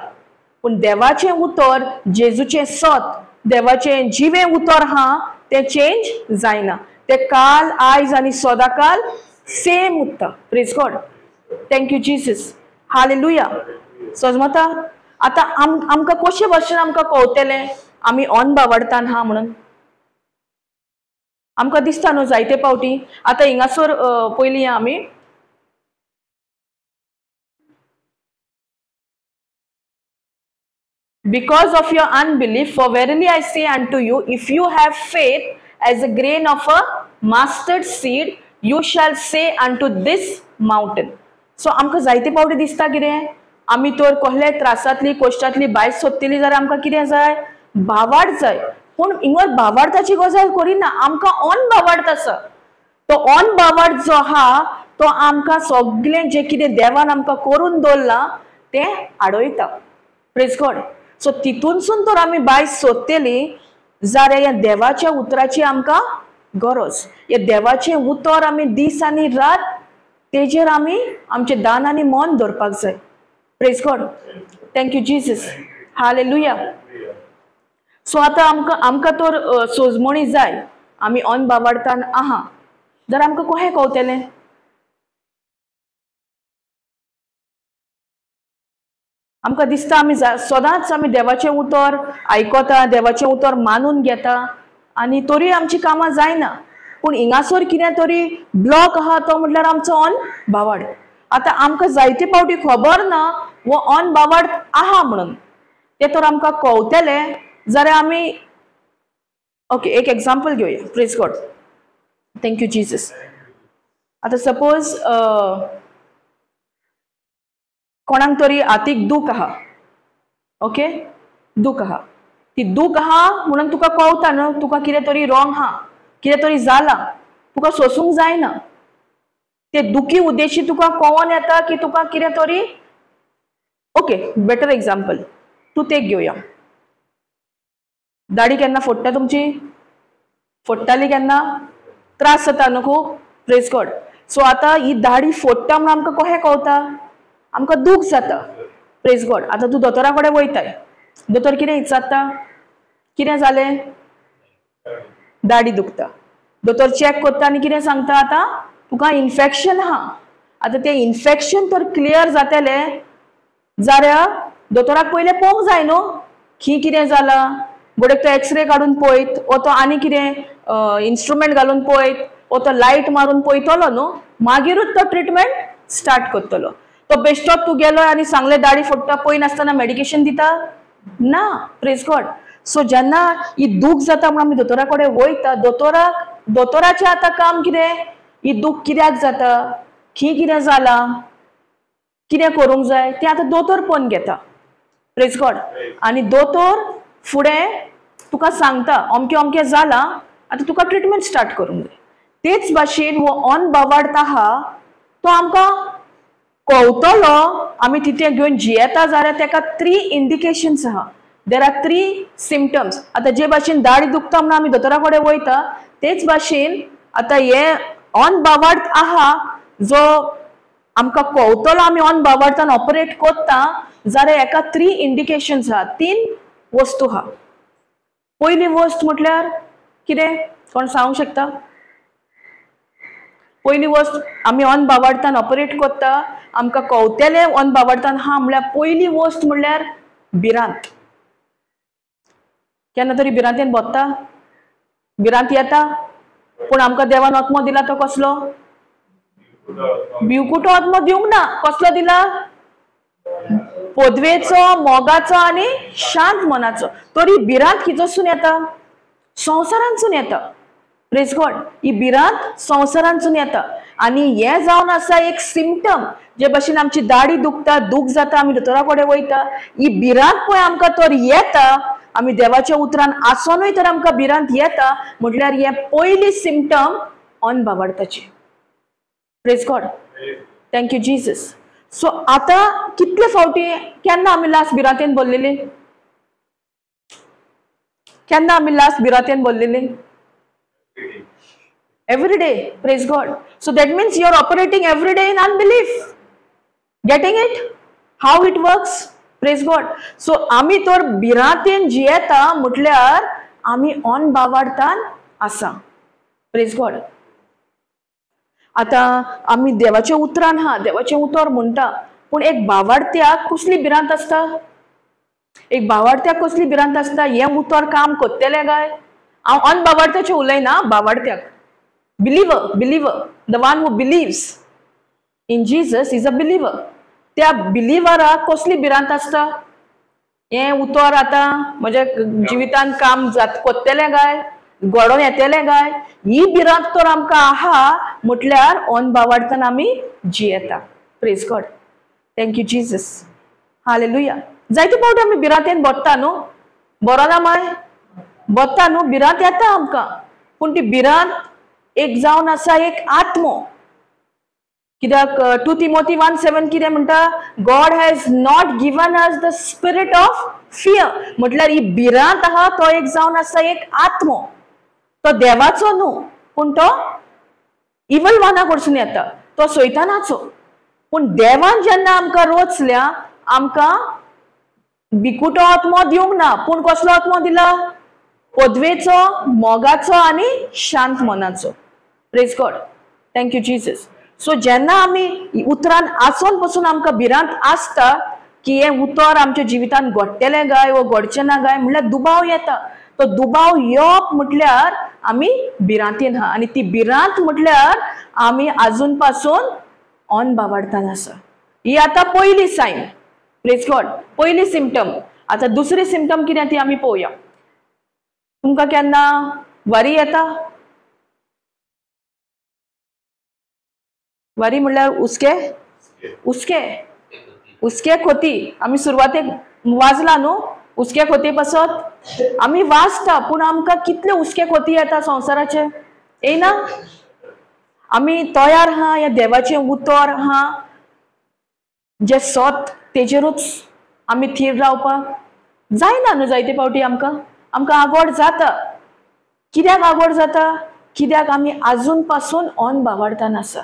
पूण देवाचें उतर, जेजूचें सत, देवाचें जिवें उतर आहा तें चेंज जायना. तें काल आयज आनी सदांकाल सेम उरता. Praise God, thank you Jesus, hallelujah. सजमता? आतां आमकां कशें भशेन आमकां कळटलें आमी ऑन बावडतान आहा म्हणून? आमकां दिसता न्हू जायते फावटी. आतां हिंगासर पयलीं आमी Because of your unbelief, for verily I say unto you, if you have faith as a grain of a mustard seed, you shall say unto this mountain. So आमकां जायते फावटी दिसता कितें आमी तर कसल्या त्रासांतली कश्टांतली भायर सोदतली जाल्यार आमकां कितें जाय? भावार्थ जाय. पूण हिंगा भावार्थाची गजाल करिना, आमकां ऑन भावार्थ आसा. तो ऑन भावार्थ जो आहा तो आमकां सगळें जें कितें देवान आमकां करून दवरलां तें आडयता. Praise God. सो तितूनसून तर आमी बाय सोदतली जाल्यार ह्या देवाच्या उतराची आमकां गरज. हे देवाचें उतर आमी दीस आनी रात तेजेर आमी आमचें दान आनी मन दवरपाक जाय. Praise God. Thank you Jesus. Hallelujah. So आतां आमकां आमकां तर सोजमणी जाय, आमी अन बाबाडतान आहा जाल्यार आमकां कशें कळटलें? आमकां दिसता आमी सदांच आमी देवाचें उतर आयकता, देवाचें उतर मानून घेता आनी तरी आमची कामां जायना. पूण हिंगासर कितें तरी ब्लॉक आहा तो म्हटल्यार आमचो ऑन बावाड. आतां आमकां जायते फावटी खबर ना वो ऑन बावाड आहा म्हणून, तें तर आमकां कळटलें जाल्यार आमी ओके एक एग्जाम्पल घेवया. Praise God. Thank you Jesus. आतां सपोज कोणाक तरी हातीक दूख आहा, ओके दूख आहा, ती दूख आहा म्हणून तुका कळटा न्हू, तुका कितें तरी रॉंग आहा, कितें तरी जालां, तुका सोसूंक जायना. ते दुखी उद्देशी तुका कळोन येता की तुका कितें तरी ओके बेटर एग्जाम्पल तूं ते घेवया. दाडी केन्ना फोडटा तुमची? फोडटाली केन्ना? त्रास जाता न्हू खूब? Praise God. सो आतां ही दाडी फोडटा म्हणून आमकां कशें कळटा? आमकां दूख जाता. Praise God. आतां तूं दोतोरा कडेन वयताय, दोतोर कितें विचारता? कितें जालें? दाडी दुखता. दोतोर चॅक करता आनी कितें सांगता? आतां तुका इन्फेक्शन आहा. आतां तें इन्फेक्शन तर क्लियर जातलें जाल्यार दोतोराक पयलें पळोवंक जाय न्हू की कितें जालां. गोडेक तो एक्सरे काडून पळयत वो तो आनी कितें इन्स्ट्रुमेंट घालून पळयत वो तो लायट मारून पळयतलो न्हू, मागीरूच तो ट्रिटमेंट स्टार्ट करतलो. तो बेश्टोच तूं गेलो आनी सांगलें दाडी फोडटा, पळय नासतना मेडिकेशन दिता ना. Praise God. सो जेन्ना ही दूख जाता म्हणून आमी दोतोरा कडेन वयता, दोतोराक दोतोराचें आतां काम कितें? ही दूख कित्याक जाता, खी कितें जालां, कितें करूंक जाय तें आतां दोतोर पळोवन घेता. Praise God. आनी दोतोर फुडें तुका सांगता अमकें अमकें जालां, आतां तुका ट्रिटमेंट स्टार्ट करूंक जाय. तेच भाशेन हो अन बावार्थ आहा तो आमकां कळटलो, आमी तितूं घेवन जियेता जाल्यार तेका 3 इंडिकेशन्स आहा. There are 3 symptoms. आतां जे भाशेन दाडी दुखता म्हणून आमी दोतोरा कडेन वयता, तेच भाशेन आतां हे ऑन बावार्थ आहा जो आमकां कळटलो, आमी ऑन बावार्थान ऑपरेट करता जाल्यार हेका 3 इंडिकेशन्स आहा, 3 वस्तू आहा. पयली वस्त म्हटल्यार कितें? कोण सांगूंक शकता? पयली वस्त आमी ऑन बावार्थान ऑपरेट करता आमकां कळटलें ऑन बावार्थान आहा म्हळ्यार पयली वस्त म्हळ्यार भिरांत. केन्ना तरी भिरांतेन भोंवता, भिरांत येता, पूण आमकां देवान आत्मो दिला तो कसलो? भिवकुटो आत्मो दिवंक ना. कसलो दिला? पदवेचो, मोगाचो आनी शांत मनाचो. तरी भिरांत खंयसून येता? संवसारांतसून येता. Praise God. ही भिरांत संवसारांतसून येता आनी हें जावन आसा एक सिमटम. जे भाशेन आमची दाडी दुखता, दूख जाता, आमी दोतोरा कडेन वयता, ही भिरांत पळय आमकां तर येता, आमी देवाच्या उतरान आसोनूय तर आमकां भिरांत येता, म्हटल्यार हें पयली सिमटम ऑन बावार्थाची. Praise God. Thank you Jesus. So आतां कितले फावटी केन्ना आमी लास्ट भिरांतेन भरलेली? केन्ना आमी लास्ट भिरांतेन भरलेली? Every day. Praise God. So that means you are operating every day in unbelief. Getting it? How it works? Praise God. So आमी तर भिरांतेन जियेता म्हटल्यार आमी ऑन बावार्थान आसा. Praise God. आतां आमी देवाच्या उतरान हा, देवाचें उतर म्हणटा, पूण एक बावार्थ्याक कसली भिरांत आसता? एक बावार्थ्याक कसली भिरांत आसता? हें उतर काम करतलें काय? हांव अन बावार्थ्याचें उलयना, बावार्थ्याक, believer, believer, the one who believes in Jesus is a believer. त्या बिलीवराक कसली भिरांत आसता? हें उतर आतां म्हज्या जिवितान काम जात करतलें काय, घडोवन येतलें काय? ही भिरांत तर आमकां आहा म्हटल्यार ऑन बावार्थान आमी जियेता. Praise God. Thank you Jesus. Hallelujah. जायते फावटी आमी भिरांतेन भोंवता न्हू, बरो ना माय भोंवता न्हू, भिरांत येता आमकां, पूण ती भिरांत एक जावन आसा एक आत्मो. कित्याक 2 Timothy 1:7 कितें म्हणटा, God has not given us the spirit of fear. म्हटल्यार ही भिरांत आहा तो एक जावन आसा एक आत्मो, तो देवाचो न्हू पूण तो इवल वाना कडसून येता, तो सैतानाचो. पूण देवान जेन्ना आमकां रोचल्या आमकां बिकुटो आत्मो दिवंक ना, पूण कसलो आत्मो दिला? पदवेचो, मोगाचो आनी शांत मनाचो. Praise God, thank you Jesus. So जेन्ना आमी उतरान आसून पसून आमकां भिरांत आसता की हें उतर आमच्या जिवितान घडटलें काय वो घडचें ना काय म्हणल्यार दुबाव येता. तो दुबाव येवप म्हटल्यार आमी भिरांतीन आहा आनी ती भिरांत म्हटल्यार आमी आजून पासून ऑन बाबाडतान आसा. ही आतां पयली सायन. प्रेज गॉड, पयली सिमटम. आतां दुसरी सिमटम कितें ती आमी पळोवया. तुमकां केन्ना वरी येता? वरी म्हणल्यार उसके, उसके, उसके खोती. आमी सुरवातेक वाजला न्हू उसके खोती पासत आमी वाचता, पूण आमकां कितले उसके खोती येता संवसाराचे येना. आमी तयार आहा ह्या देवाचें उतर आहा जें सत तेजेरूच आमी थीर रावपाक जायना न्हू. जायते फावटी आमकां आमकां आगोड जाता. कित्याक आगोड जाता? कित्याक आमी आजून पासून ऑन बावाडतान आसा.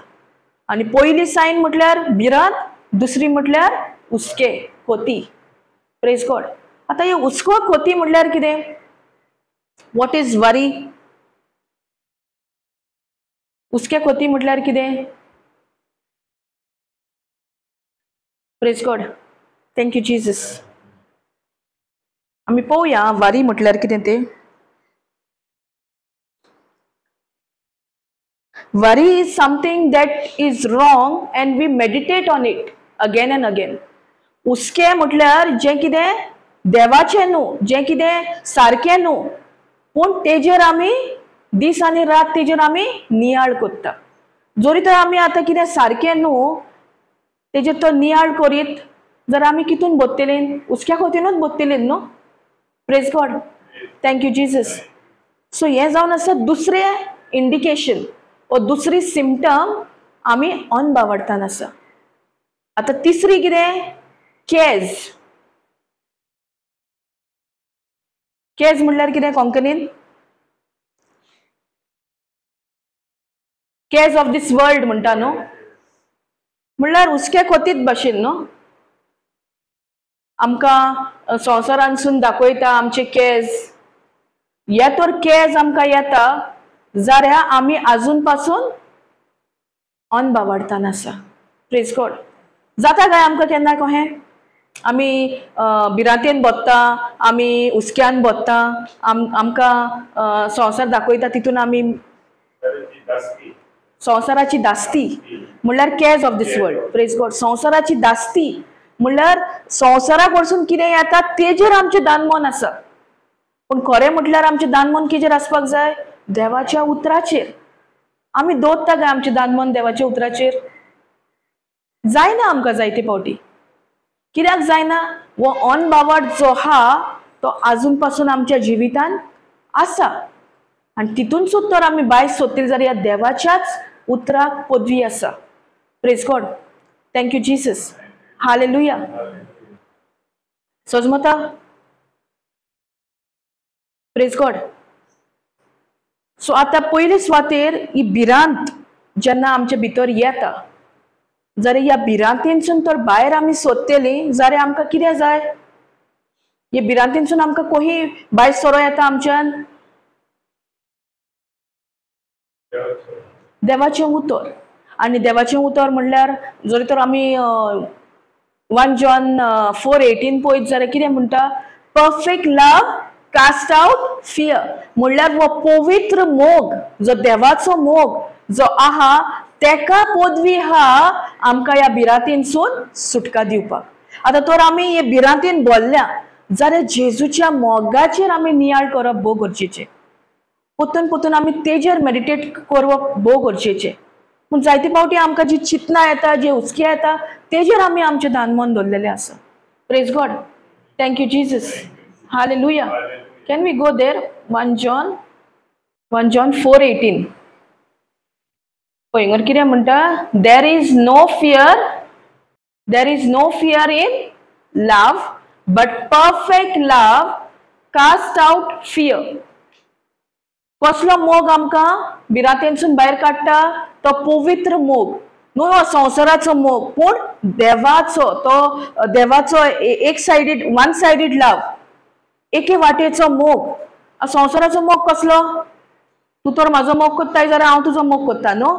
आनी पयली सायन म्हटल्यार भिरांत, दुसरी म्हटल्यार उसके खोती. Praise God. आतां हे हुस्को खोती म्हटल्यार कितें? What is worry? उसके खोती म्हटल्यार कितें? Praise God, thank you Jesus. आमी पळोवया वारी म्हटल्यार कितें तें. Worry is something that is wrong and we meditate on it again and again. उसके म्हटल्यार जें कितें देवाचें न्हू, जें कितें सारकें न्हू, पूण तेजेर आमी दीस आनी रात तेजेर आमी नियाळ करता. जरी तर आमी आतां कितें सारकें न्हू तेजेर तो नियाळ करीत जाल्यार आमी कितून बदतलीं? उसक्या खोतीनूच बदतलीं न्हू. Praise God, thank you Jesus. So हें जावन आसा दुसरें इंडिकेशन ओ दुसरी सिमटम आमी ऑन बावडतान आसा. आतां तिसरी कितें? केज. केज म्हणल्यार कितें कोंकणीन? केज ऑफ this world म्हणटा न्हू, म्हणल्यार हुस्क्या खोतीत भाशेन न्हू. आमकां संवसारांतसून दाखयता आमचे केज. हे तर केज आमकां येता जाल्यार आमी आजून पासून ऑन बावाडतान आसा. प्रेज गॉड. जाता काय आमकां केन्ना कहें आमी भिरांतेन बत्ता, आमी हुस्क्यान बत्ता, आमकां संवसार दाखयता तितून आमी संवसाराची दास्ती म्हणल्यार cares of this world. Praise God. संवसाराची दास्ती म्हणल्यार संवसारा कडसून कितें येता तेजेर आमचें दानमन आसा. पूण खरें म्हटल्यार आमचें दानमन कितेर आसपाक जाय? देवाच्या उतराचेर. आमी दवरता काय आमचें दानमन देवाच्या उतराचेर? जायना आमकां जायते फावटी. कित्याक जायना? हो ऑन बावाड जो आहा तो आजून पासून आमच्या जिवितान आसा आनी तितूनसूच तर आमी भायर सोदतली जाल्यार ह्या देवाच्याच उतराक पदवी आसा. Praise God, thank you Jesus. Hallelujah. सजमता? Praise God. So आतां पयले सुवातेर ही भिरांत जेन्ना आमचे भितर येता जाल्यार ह्या भिरांतेनसून तर भायर आमी सोदतली जाल्यार आमकां कितें जाय? हे भिरांतेनसून आमकां कोही भायर सरो येता आमच्यान? देवाचें उतर. आनी देवाचें उतर म्हणल्यार जरी तर आमी 1 John 4:18 पळयत जाल्यार कितें म्हणटा? Perfect love cast out fear. म्हणल्यार हो पवित्र मोग जो देवाचो मोग जो आहा तेका पदवी आहा आमकां ह्या भिरांतेनसून सुटका दिवपाक. आतां तर आमी हे भिरांतेन भरल्या जाल्यार जेजूच्या मोगाचेर आमी नियाळ करप भोव गरजेचें. परतून परतून आमी तेजेर मेडिटेट करप भोव गरजेचें. पूण जायते फावटी आमकां जी चिंतना येता, जे हुस्के येता तेजेर आमी आमचें दानमन दवरलेलें आसा. Praise God, thank you Jesus. Hallelujah. Can we go there? 1 John 4:18. पळय हिंगर कितें म्हणटा, there is no fear, there is no fear in love, but perfect love cast out fear. कसलो मोग आमकां भिरांतेनसून भायर काडटा? तो पवित्र मोग, न्हू हो संवसाराचो मोग, पूण देवाचो, तो देवाचो एक सायडीड, वन सायडीड लव, एके वाटेचो मोग. संवसाराचो मोग कसलो? तूं तर म्हाजो मोग कोत्ताय जाल्यार हांव तुजो मोग कोत्ता न्हू.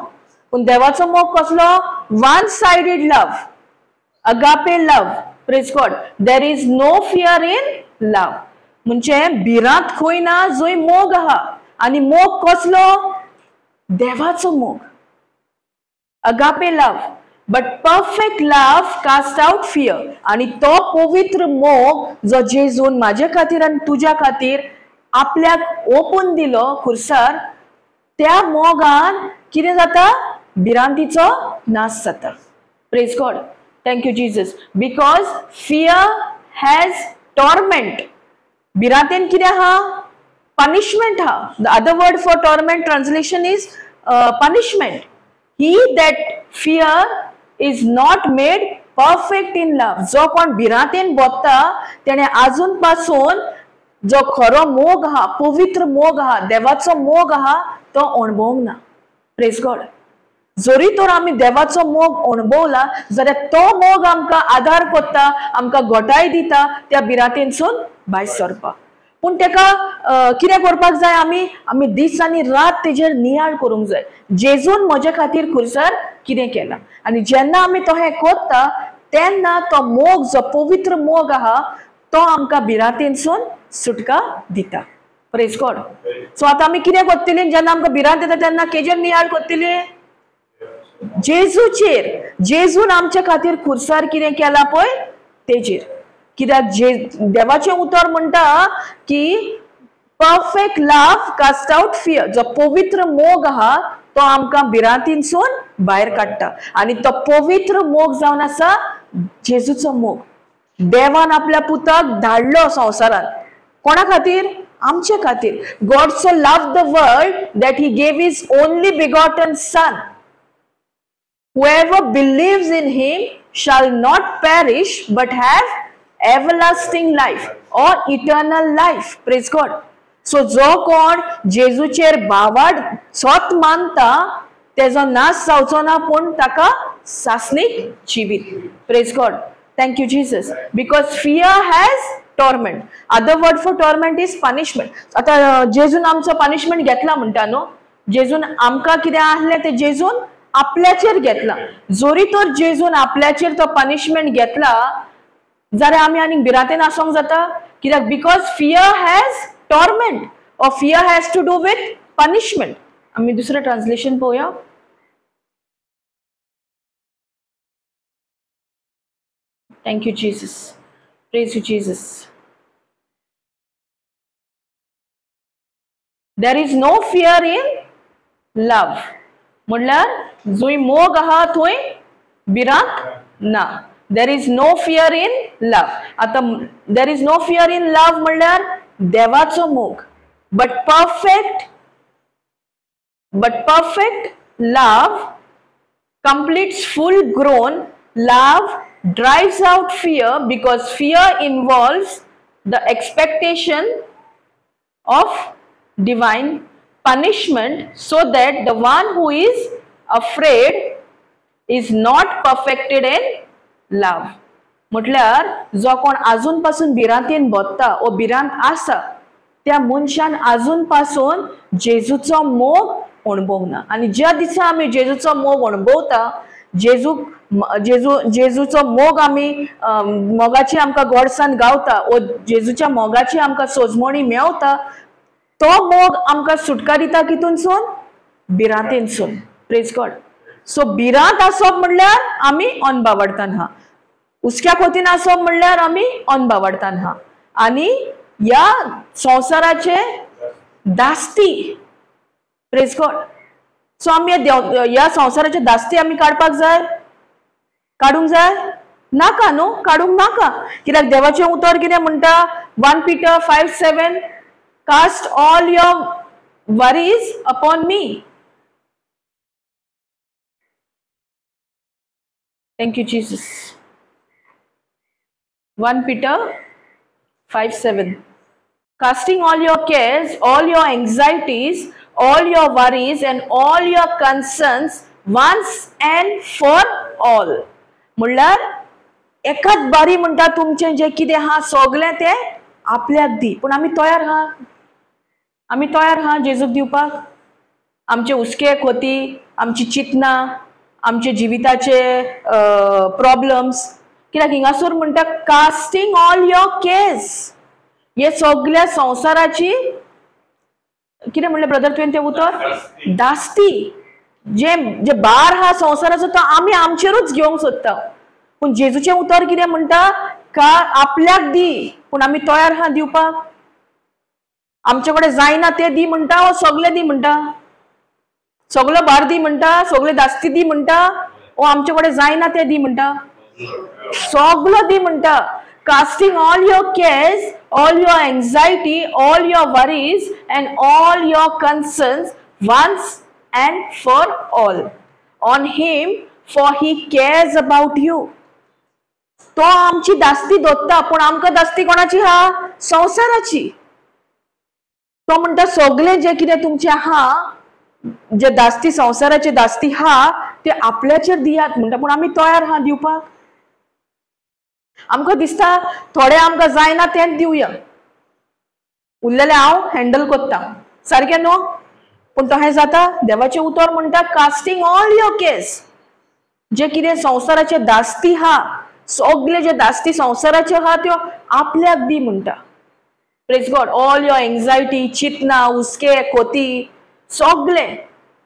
पूण देवाचो मोग कसलो? One sided love, agape love. Praise God. There is no fear in love. म्हणजे भिरांत खंय ना जंय मोग आहा. आनी मोग कसलो? देवाचो मोग, agape love. But perfect love cast out fear. आनी तो पवित्र मोग जो जेजून म्हाजे खातीर आनी तुज्या खातीर आपल्याक ओपून दिलो खुर्सार, त्या मोगान कितें जाता? भिरांतीचो नाश जाता. Praise God. Thank you Jesus. Because fear has torment. भिरांतेन कितें आहा? पनिशमेंट आहा. The other word for torment translation is punishment. He that fear is not made perfect in love. जो कोण भिरांतेन बोत्ता तेणे आजून पासून जो खरो मोग आहा, पवित्र मोग आहा, देवाचो मोग आहा, तो अणभवंक ना. Praise God. जरी तर आमी देवाचो मोग अणभवला जाल्यार तो मोग आमकां आदार कोत्ता, आमकां घटाय दिता त्या भिरांतेनसून भायर सरपाक. पूण तेका कितें करपाक जाय? आमी आमी दीस आनी रात तेजेर नियाळ करूंक जाय, जेजून म्हजे खातीर खुर्सार कितें केलां. आनी जेन्ना आमी तो हें कोत्ता तेन्ना तो मोग जो पवित्र मोग आहा तो आमकां भिरांतेनसून सुटका दिता. Praise God. सो आतां आमी कितें कोत्तली? जेन्ना आमकां भिरांत येता तेन्ना केजेर नियाळ कोत्तली? जेजूचेर. जेजून आमच्या खातीर खुर्सार कितें केलां पळय तेजेर. कित्याक देवाचें उतर म्हणटा की perfect love cast out fear. जो पवित्र मोग आहा तो आमकां भिरांतीनसून भायर काडटा. आनी तो पवित्र मोग जावन आसा जेजूचो मोग. देवान आपल्या पुताक धाडलो संवसारांत. कोणा खातीर? आमचे खातीर. God so love the world that he gave his only begotten son. Whoever believes in him shall not perish but have everlasting life or eternal life. Praise God. So जो कोण जेजूचेर भावाड सत मानता तेजो नाश जावचो ना, पूण ताका सासणीक जिवीत. Praise God. Thank you Jesus. Because fear has torment. Other word for torment is punishment. आतां जेजून आमचो पनिशमेंट घेतला म्हणटा न्हू, जेजून आमकां कितें आहलें तें जेजून आपल्याचेर घेतला. जोरी तर जेजून आपल्याचेर तो पनिशमेंट घेतला जाल्यार आमी आनीक भिरांतेन आसोंक जाता? कित्याक? Because fear has torment or fear has to do with punishment. आमी दुसरें ट्रान्सलेशन पळोवया. Thank you Jesus. Praise you Jesus. There is no fear in love. म्हणल्यार जंय मोग आहा थंय भिरांत ना. There is no fear in love. आतां there is no fear in love म्हणल्यार देवाचो मोग. But perfect love completes full grown love drives out fear, because fear involves the expectation of divine punishment, so that the one who is afraid is not perfected in love. म्हटल्यार जो कोण आजून पासून भिरांतेन बोत्ता ओ भिरांत आसा त्या मनशान आजून पासून जेजूचो मोग अणभवना. आनी ज्या दिसा आमी जेजूचो मोग अणभवता, जेजू जेजू जेजूचो मोग आमी मोगाची आमकां गोडसान गावता ओ जेजूच्या मोगाची आमकां सोजमणी मेवता, तो मोग आमकां सुटका दिता कितूनसून? भिरांतेनसून. Praise God. सो भिरांत आसप म्हणल्यार आमी अनबावडतान हा, हुस्क्या खोतीन आसप म्हणल्यार आमी अनबावडतान हा, आनी ह्या संवसाराचे दास्ती. Praise God. सो आमी ह्या संवसाराचे दास्ती आमी काडपाक जाय? काडूंक जाय? नाका न्हू, काडूंक नाका. कित्याक देवाचें उतर कितें म्हणटा? 1 Peter 5:7, cast all your worries upon me. Thank you Jesus. 1 Peter 5:7. Casting all your cares, all your anxieties, all your worries and all your concerns once and for all. म्हणल्यार एकाच बारी म्हणटा तुमचें जें कितें आहा सगळें तें आपल्याक दी. पूण आमी तयार आहा? आमी तयार आहा जेजूक दिवपाक? आमचे हुस्के खोती, आमची चिंतना, आमचे जिविताचे प्रॉब्लम्स. कित्याक हिंगासर म्हणटा कास्टिंग ऑल your cares, हे सगळ्या संवसाराची कितें म्हणलें ब्रदर तुवें तें उतर? दास्ती. जे जे भार आहा संवसाराचो तो आमी आमचेरूच घेवंक सोदता. पूण जेजूचें उतर कितें म्हणटा? का आपल्याक दी. पूण आमी तयार आहा दिवपाक? आमचे कडेन जायना तें दी म्हणटा वो सगळें दी म्हणटा? सगळो भार दी म्हणटा, सगळे दास्ती दी म्हणटा, वो आमचे कडेन जायना तें दी म्हणटा? सगळो दी म्हणटा. Casting all your cares, all your anxiety, all your worries and all your concerns once and for all on him, for he cares about you. तो आमची दास्ती दोत्ता, पूण आमकां दास्ती कोणाची आहा? संवसाराची. तो म्हणटा सगळें जें कितें तुमचें आहा, जे दास्ती संवसाराचे दास्ती आहा ते आपल्याचेर दियात म्हणटा. पूण आमी तयार आहा दिवपाक? आमकां दिसता थोडे आमकां जायना तेंच दिवया, उरलेलें हांव हँडल करता, सारकें न्हू? पूण तशें जाता? देवाचें उतर म्हणटा कास्टिंग ऑल your cares, जे कितें संवसाराचे दास्ती आहा, सगळे जे दास्ती संवसाराच्यो आहा त्यो आपल्याक दी म्हणटा. Praise God. All your anxiety, चिंतना, हुस्के खोती, सगळे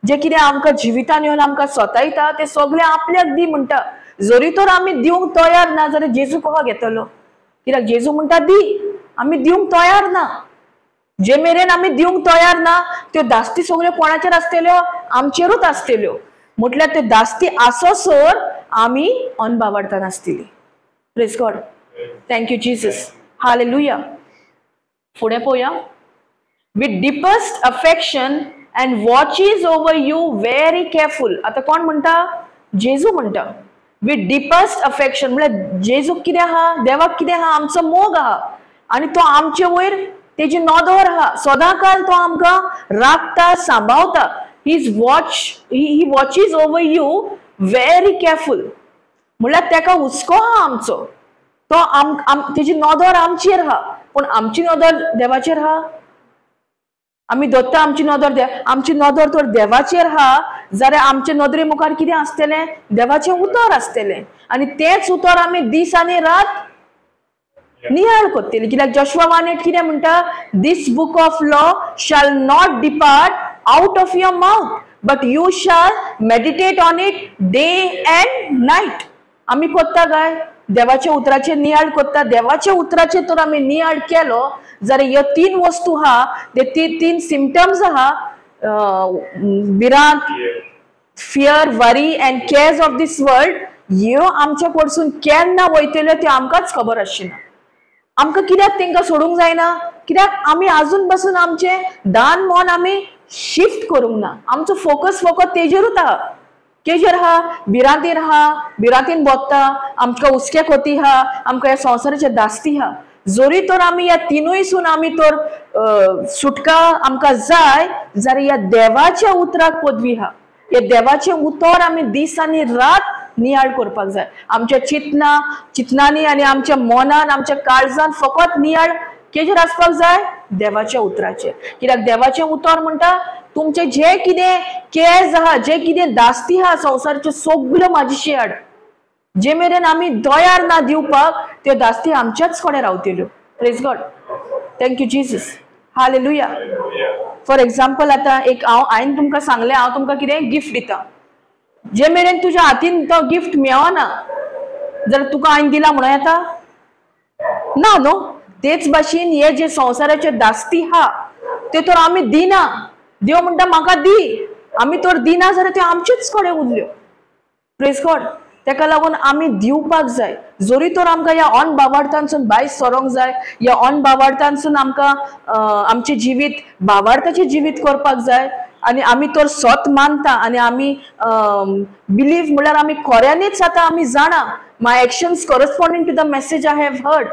जे कितें आमकां जिवितान येवन आमकां सतायता ते सगळे आपल्याक दी म्हणटा. जरी तर आमी दिवंक तयार ना जाल्यार जेजू कोहा घेतलो? कित्याक जेजू म्हणटा दी, आमी दिवंक तयार ना. जे मेरेन आमी दिवंक तयार ना त्यो दास्ती सगळ्यो कोणाचेर आसतल्यो? आमचेरूच आसतल्यो. म्हटल्यार त्यो दास्ती आसोसर आमी अनबावाडतान आसतली. Praise God. Thank you Jesus. Hallelujah. फुडें पळोवया. With deepest affection and watches over you very careful. आतां कोण म्हणटा? जेजू म्हणटा. विथ डिपस्ट अफेक्शन म्हळ्यार जेजूक कितें आहा, देवाक कितें आहा? आमचो मोग आहा आनी तो आमचे वयर तेजी नदर आहा. सदांकाल तो आमकां राखता, सांबाळता. He watches over you very careful. म्हळ्यार तेका हुस्को आहा आमचो, तो तेजी नदर आमचेर आहा. पूण आमची नदर देवाचेर आहा? आमी दोत्ता आमची नदर, आमची नदर तर देवाचेर आहा जाल्यार आमचे नदरे मुखार कितें आसतलें? देवाचें उतर आसतलें. आनी तेंच उतर आमी दीस आनी रात नियाळ करतली. कित्याक जोशुआ 1:8 कितें म्हणटा? This book of law shall not depart out of your mouth, but you shall meditate on it day and night. आमी कोत्ता काय? देवाच्या उतराचे नियाळ कोत्ता. देवाच्या उतराचे तर आमी नियाळ केलो जाल्यार ह्यो तीन वस्तू आहा, ते तीन सिमटम्स आहा, भिरांत, fear, worry and cares of this world, ह्यो आमच्या कडसून केन्ना वयतल्यो त्यो आमकांच खबर आसची ना. आमकां कित्याक तेंकां सोडूंक जायना? कित्याक आमी आजून बसून आमचें दान मन आमी शिफ्ट करूंक ना. आमचो फोकस फकत तेजेरूच आहा. केजेर आहा? भिरांतीर आहा, भिरांतीन बोत्ता, आमकां हुस्के खोती आहा, आमकां ह्या संवसाराचे दास्ती आहा. जरी तर आमी ह्या तिनूयसून आमी तर सुटका आमकां जाय जाल्यार ह्या देवाच्या उतराक पदवी आहा. ह्या देवाचें उतर आमी दीस आनी रात नियाळ करपाक जाय. आमच्या चिंतना चिंतनांनी आनी आमच्या मनान, आमच्या काळजान फकत नियाळ केजेर आसपाक जाय? देवाच्या उतराचेर. कित्याक देवाचें उतर म्हणटा तुमचें जें कितें केज आहा, जें कितें दास्ती आहा संवसाराच्यो सगल्यो म्हाजेशी हाड. जे मेरेन आमी तयार ना दिवपाक त्यो दास्ती आमच्याच कडेन रावतल्यो. Praise God. Thank you Jesus. Hallelujah. For example आतां एक हांव हांवें तुमकां सांगलें हांव तुमकां कितें गिफ्ट दिता, जे मेरेन तुज्या हातीन तो गिफ्ट मेळना जाल्यार तुका हांवें दिला म्हणूं येता ना न्हू? तेच भाशेन हे जे संवसाराचे दास्ती आहा ते तर आमी दिना. देव म्हणटा म्हाका दी, आमी तर दिना जाल्यार त्यो आमचेच कडेन उरल्यो. Praise God. तेका लागून आमी दिवपाक जाय. जरी तर आमकां ह्या अन बावार्थानसून भायर सरोंक जाय, ह्या अन बावार्थानसून आमकां आमचें जिवीत बावार्थाचें जिवीत करपाक जाय, आनी आमी तर सत मानता आनी आमी बिलीव म्हणल्यार आमी खऱ्यांनीच आतां आमी जाणा, my actions corresponding to the message I have heard.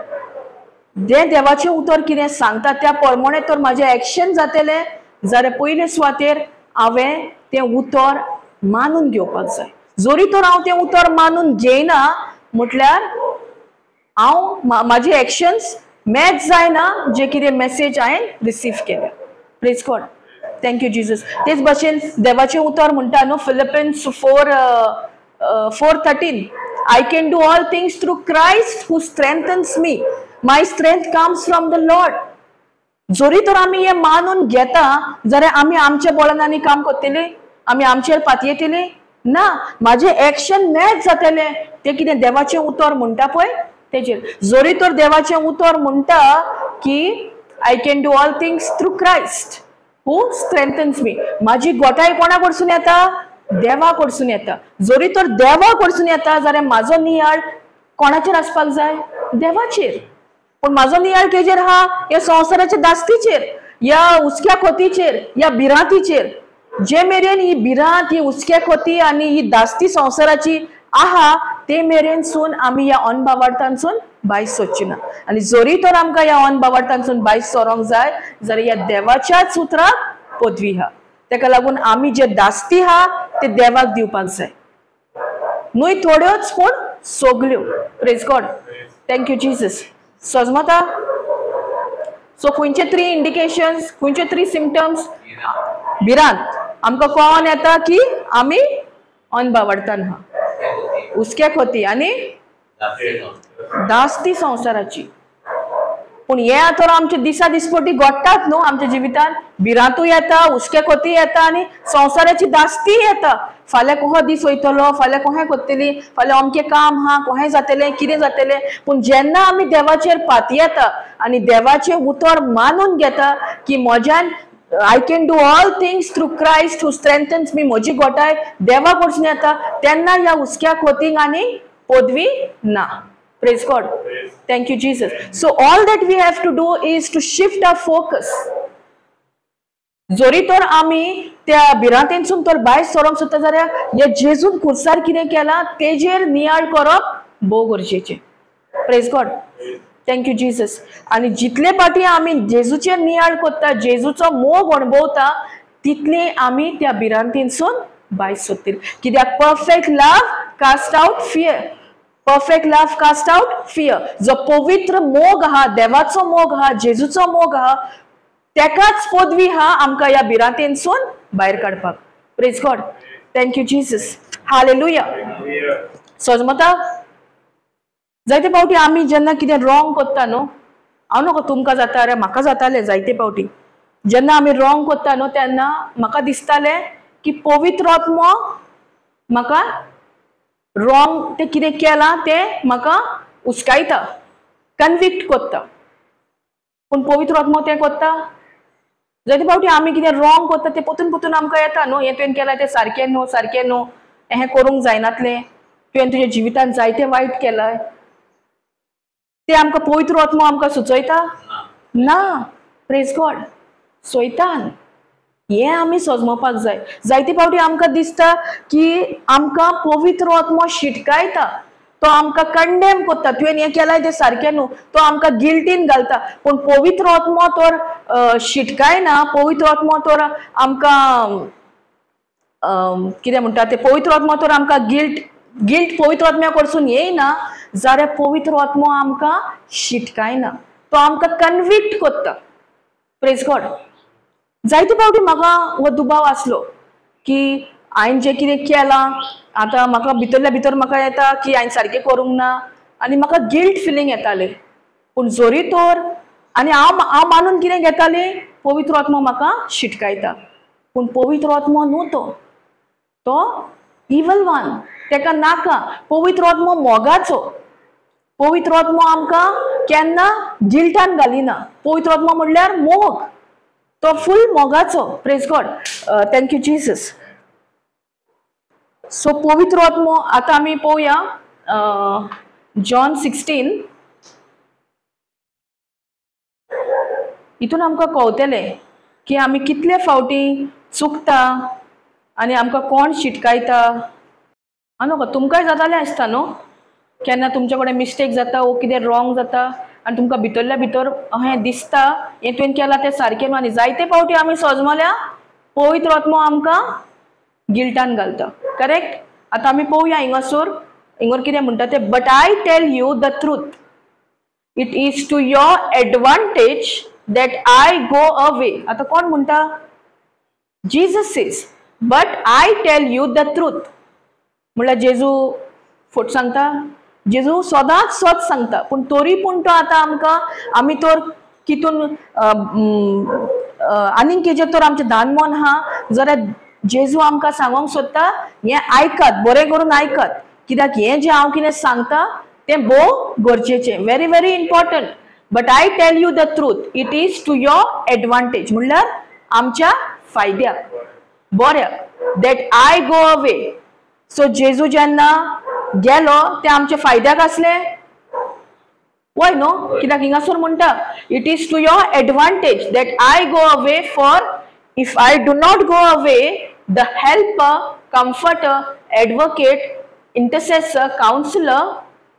जें देवाचें उतर कितें सांगता त्या प्रमाणे तर म्हाजें एक्शन जातलें जाल्यार पयले सुवातेर हांवें तें उतर मानून घेवपाक जाय. जरी तर हांव तें उतर मानून घेयना म्हटल्यार हांव म्हाजे एक्शन्स मॅच जायना जे कितें मॅसेज हांवें रिसीव केल्या. Praise God, thank you Jesus. तेच भाशेन देवाचें उतर म्हणटा न्हू, Philippians 4:13, I can do all things through Christ who strengthens me. My strength comes from the Lord. जरी तर आमी हें मानून घेता जाल्यार आमी आमच्या बळान आनी काम करतले, आमी आमचेर पातयेतले ना, म्हाजें एक्शन मॅच जातलें तें कितें देवाचें उतर म्हणटा पळय तेजेर. जरी तर देवाचें उतर म्हणटा की I can do all things through Christ who strengthens me, म्हाजी गोठाय कोणा कडसून येता? देवा कडसून येता. जरी तर देवा कडसून येता जाल्यार म्हाजो नियाळ कोणाचेर आसपाक जाय? देवाचेर. पूण म्हाजो नियाळ केजेर आहा? ह्या संवसाराच्या दास्तीचेर, ह्या हुस्क्या खोतीचेर, ह्या भिरांतीचेर. जे मेरेन ही भिरांत, ही हुस्क्या खोती आनी ही दास्ती संवसाराची आहा ते मेरेनसून आमी ह्या अनभावार्थांसून भायर सरची ना. आनी जरी तर आमकां ह्या अनभावार्थांसून भायर सरोंक जाय जाल्यार ह्या देवाच्याच उतराक पदवी आहा. तेका लागून आमी जे दास्ती आहा ते देवाक दिवपाक जाय, न्हय थोड्योच पूण सगल्यो. Praise God, thank you Jesus. सजमता? सो खंयचे 3 इंडिकेशन्स, खंयचे 3 सिमटम्स? भिरांत आमकां कळोन येता की आमी अनभावार्थान आहा, हुस्क्या खोती आनी दास्ती संवसाराची. पूण हें आतां आमच्या दिसा दिसपटी घडटात न्हू आमच्या जिवितान. भिरांतूय येता, हुस्क्या खोती येता आनी संवसाराची दास्ती येता. फाल्यां कोहो दीस वयतलो, फाल्यां कोहें करतली, फाल्यां अमकें काम आहा, कोहें जातलें, कितें जातलें. पूण जेन्ना आमी देवाचेर पातयेता आनी देवाचें उतर मानून घेता की म्हज्यान I can do all things through Christ who strengthens me, म्हजी गोठाय देवा कडसून येता, तेन्ना ह्या हुस्क्या खोतींक आनी पदवी ना. Praise God, thank you Jesus. So all that we have to do is to shift our focus. जरी तर आमी त्या भिरांतेनसून तर भायर सरोंक सोदता जाल्यार ह्या जेजून खुर्सार कितें केलां तेजेर नियाळ करप भोव गरजेचें. Praise God, thank you Jesus. आनी जितले पाटी आमी जेजूचेर नियाळ करता, जेजूचो मोग अणभवता, तितले आमी त्या भिरांतेनसून भायर सरतले. कित्याक perfect love cast out fear. Perfect love cast out fear. जो पवित्र मोग आहा, देवाचो मोग आहा, जेजूचो मोग आहा, तेकाच पदवी आहा आमकां ह्या भिरांतेनसून भायर काडपाक. Praise God, thank you Jesus. Hallelujah. सजमता? जायते फावटी आमी जेन्ना कितें रॉंग करता न्हू, हांव न्हू तुमकां जाता रे, म्हाका जातालें जायते फावटी. जेन्ना आमी रॉंग करता न्हू तेन्ना म्हाका दिसतालें की पवित्र आत्मो म्हाका रॉंग तें कितें केलां तें म्हाका उस्कायता, कन्विक्ट करता. पूण पवित्र आत्मो तें करता? जायते फावटी आमी कितें रॉंग करता तें परतून परतून आमकां येता न्हू, हें तुवें केलां तें सारकें न्हू, सारकें न्हू, हें करूंक जायनातलें, तुवें तुज्या जिवितान जायतें वायट केलां, तें आमकां पवित्र आत्मो आमकां सुचयता ना. प्रेज गॉड. सोयतान हें आमी सजमोवपाक जाय. जायते फावटी आमकां दिसता की आमकां पवित्र आत्मो शिटकायता, तो आमकां कंडेम करता, तुवें हें केलां तें सारकें न्हू, तो आमकां गिल्टीन घालता. पूण पवित्र आत्मो तर शिटकायना, पवित्र आत्मो तर आमकां कितें म्हणटा तें, पवित्र आत्मो तर आमकां गिल्ट गिल्ट पवित्र आत्म्या कडसून येयना जाल्यार पवित्र आत्मो आमकां शिटकायना, तो आमकां कन्विक्ट करता. Praise God. जायते फावटी म्हाका हो दुबाव आसलो की हांवें जें कितें केलां आतां म्हाका भितरल्या भितर म्हाका येता की हांवें सारकें करूंक ना आनी म्हाका गिल्ट फिलींग येतालें. पूण जरी तर आनी हांव हांव मानून कितें घेतालें, पवित्र आत्मो म्हाका शिटकायता. पूण पवित्र आत्मो न्हू तो, तो इवल वन, तेका नाका. पवित्र आत्मो मोगाचो, पवित्र आत्मो आमकां केन्ना गिल्टान घालिना. पवित्र आत्मो म्हणल्यार मोग, तो फूल मोगाचो. Praise God, thank you Jesus. So पवित्र आत्मो आतां आमी पळोवया जॉन 16, हितून आमकां कळटलें की आमी कितले फावटी चुकता आनी आमकां कोण शिटकायता? आनी तुमकांय जातालें आसता न्हू, केन्ना तुमच्या कडेन मिस्टेक जाता वो कितें रॉंग जाता आनी तुमकां भितरल्या भितर अहें दिसता हें तुवें केलां तें सारकें न्हू. आनी जायते फावटी आमी सजमल्या पवित्र आत्मो आमकां गिल्टान घालता. करेक्ट? आतां आमी पळोवया हिंगासर हिंगर कितें म्हणटा तें. But I tell you the truth, it is to your advantage that I go away. आतां कोण म्हणटा? Jesus says, but I tell you the truth. म्हणल्यार जेजू फट सांगता, जेजू सदांच सत सांगता, पूण तरी पूण तो आतां आमकां आमी तर कितून आनीक केजेर तर आमचें दान मन आहा जाल्यार जेजू आमकां सांगोंक सोदता हें आयकात, बरें करून आयकात, कित्याक हें जें हांव कितें सांगता तें भोव गरजेचें, very very important. But I tell you the truth, it is to your advantage, म्हणल्यार आमच्या फायद्याक, बऱ्याक, that I go away. So जेजू जेन्ना गेलो ते आमच्या फायद्याक आसले वय न्हू, कित्याक हिंगासर म्हणटा it is to your advantage that I go away, for if I do not go away the helper, comforter, advocate, intercessor, counsellor,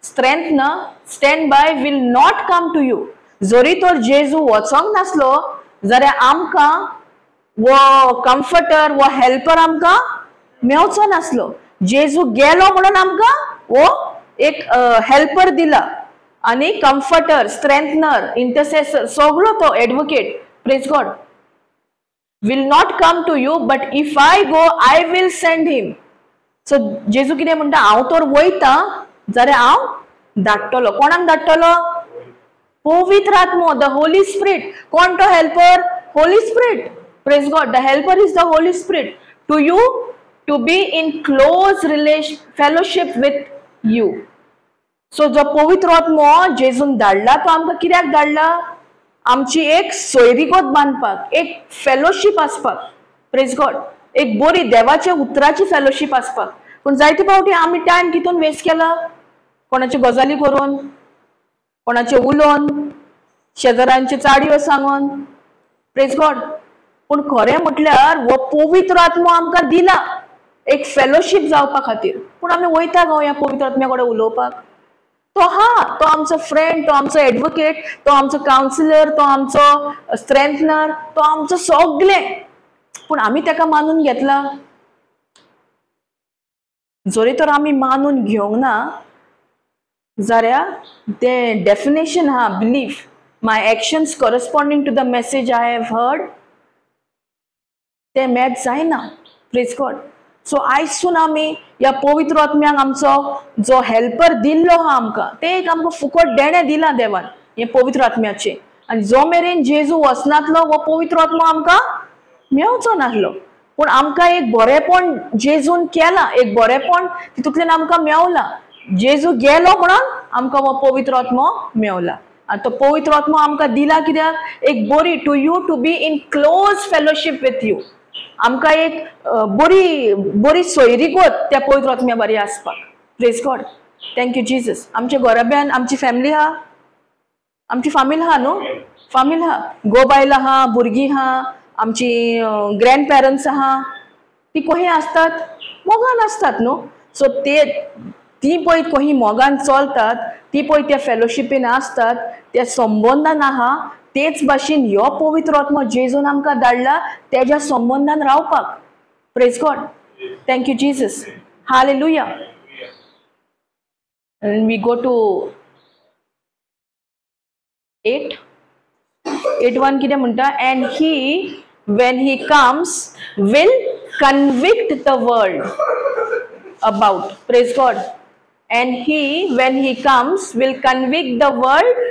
strengthener, stand by will not come to you. जरी तर जेजू वचोंक नासलो जाल्यार आमकां वो कम्फर्टर वो हेल्पर आमकां मेवचो नासलो. जेजू गेलो म्हणून आमकां वो एक हेल्पर दिला आनी कम्फर्टर, स्ट्रेंथनर, इंटरसेसर सगळो तो advocate, praise God, will not come to you, but if I go I will send him. So जेजू कितें म्हणटा, हांव तर वयता जाल्यार हांव धाडटलो. कोणाक धाडटलो? पवित्र आत्मो, the Holi spirit. कोण तो helper? Holy Spirit. Praise God. The helper is the Holy Spirit to you, to be in close relation fellowship with you. So जो पवित्र आत्मो जेजून धाडला तो आमकां कित्याक धाडला? आमची एक सोयरीगत बांदपाक, एक फेलोशीप आसपाक. प्रेज गॉड. एक बरी देवाच्या उतराची फेलोशीप आसपाक. पूण जायते फावटी आमी टायम कितून वेस्ट केला, कोणाच्यो गजाली करून, कोणाचे उलोवन, शेजाऱ्यांच्यो चाडयो सांगून. प्रेज गॉड. पूण खरें म्हटल्यार हो पवित्र आत्मो आमकां दिला एक फेलोशीप जावपा खातीर. पूण आमी वयता गो ह्या पवित्र आत्म्या कडेन उलोवपाक? तो हा, तो आमचो फ्रेंड, तो आमचो एडवोकेट, तो आमचो कावन्सिलर, तो आमचो स्ट्रेंथनर, तो आमचो सगळें. पूण आमी ताका मानून घेतला? जरी तर आमी मानून घेवंक ना जाल्यार तें डेफिनेशन आहा, belief, my actions corresponding to the message I have heard, तें मॅच जायना. Praise God. सो आयजसून आमी ह्या पवित्र आत्म्याक आमचो जो हेल्पर दिल्लो आहा आमकां, तें एक आमकां फुकट देणें दिलां देवान हें पवित्र आत्म्याचें. आनी जो मेरेन जेजू वचनातलो हो पवित्र आत्मो आमकां मेवचो नासलो. पूण आमकां एक बरेंपण जेजून केलां, एक बरेंपण तितूंतल्यान आमकां मेवलां. जेजू गेलो म्हणून आमकां हो पवित्र आत्मो मेवला. आनी तो पवित्र आत्मो आमकां दिला कित्याक? एक बरी, to you to be in close fellowship with you. आमकां एक बरी बरी सोयरीगत त्या पवित्र आत्म्या बरी आसपाक. Praise God. Thank you Jesus. आमच्या घराब्यान आमची फॅमिली आहा, आमची फामील आहा न्हू, फामील आहा, गो बायल आहा, भुरगीं आहा, आमची ग्रँड पेरंट्स आहा, ती कोही आसतात मोगान आसतात न्हू. सो ते ती पळय कोही मोगान चलतात, ती पळय त्या फेलोशिपीन आसतात, त्या संबंदान आहा. तेच भाशेन ह्यो पवित्र आत्मो जेजून आमकां धाडला तेज्या संबंदान रावपाक. Praise God. Thank you Jesus. Hallelujah. And we go to 8:1 कितें म्हणटा? And he when he comes will convict the world about. Praise God. And he when he comes will convict the world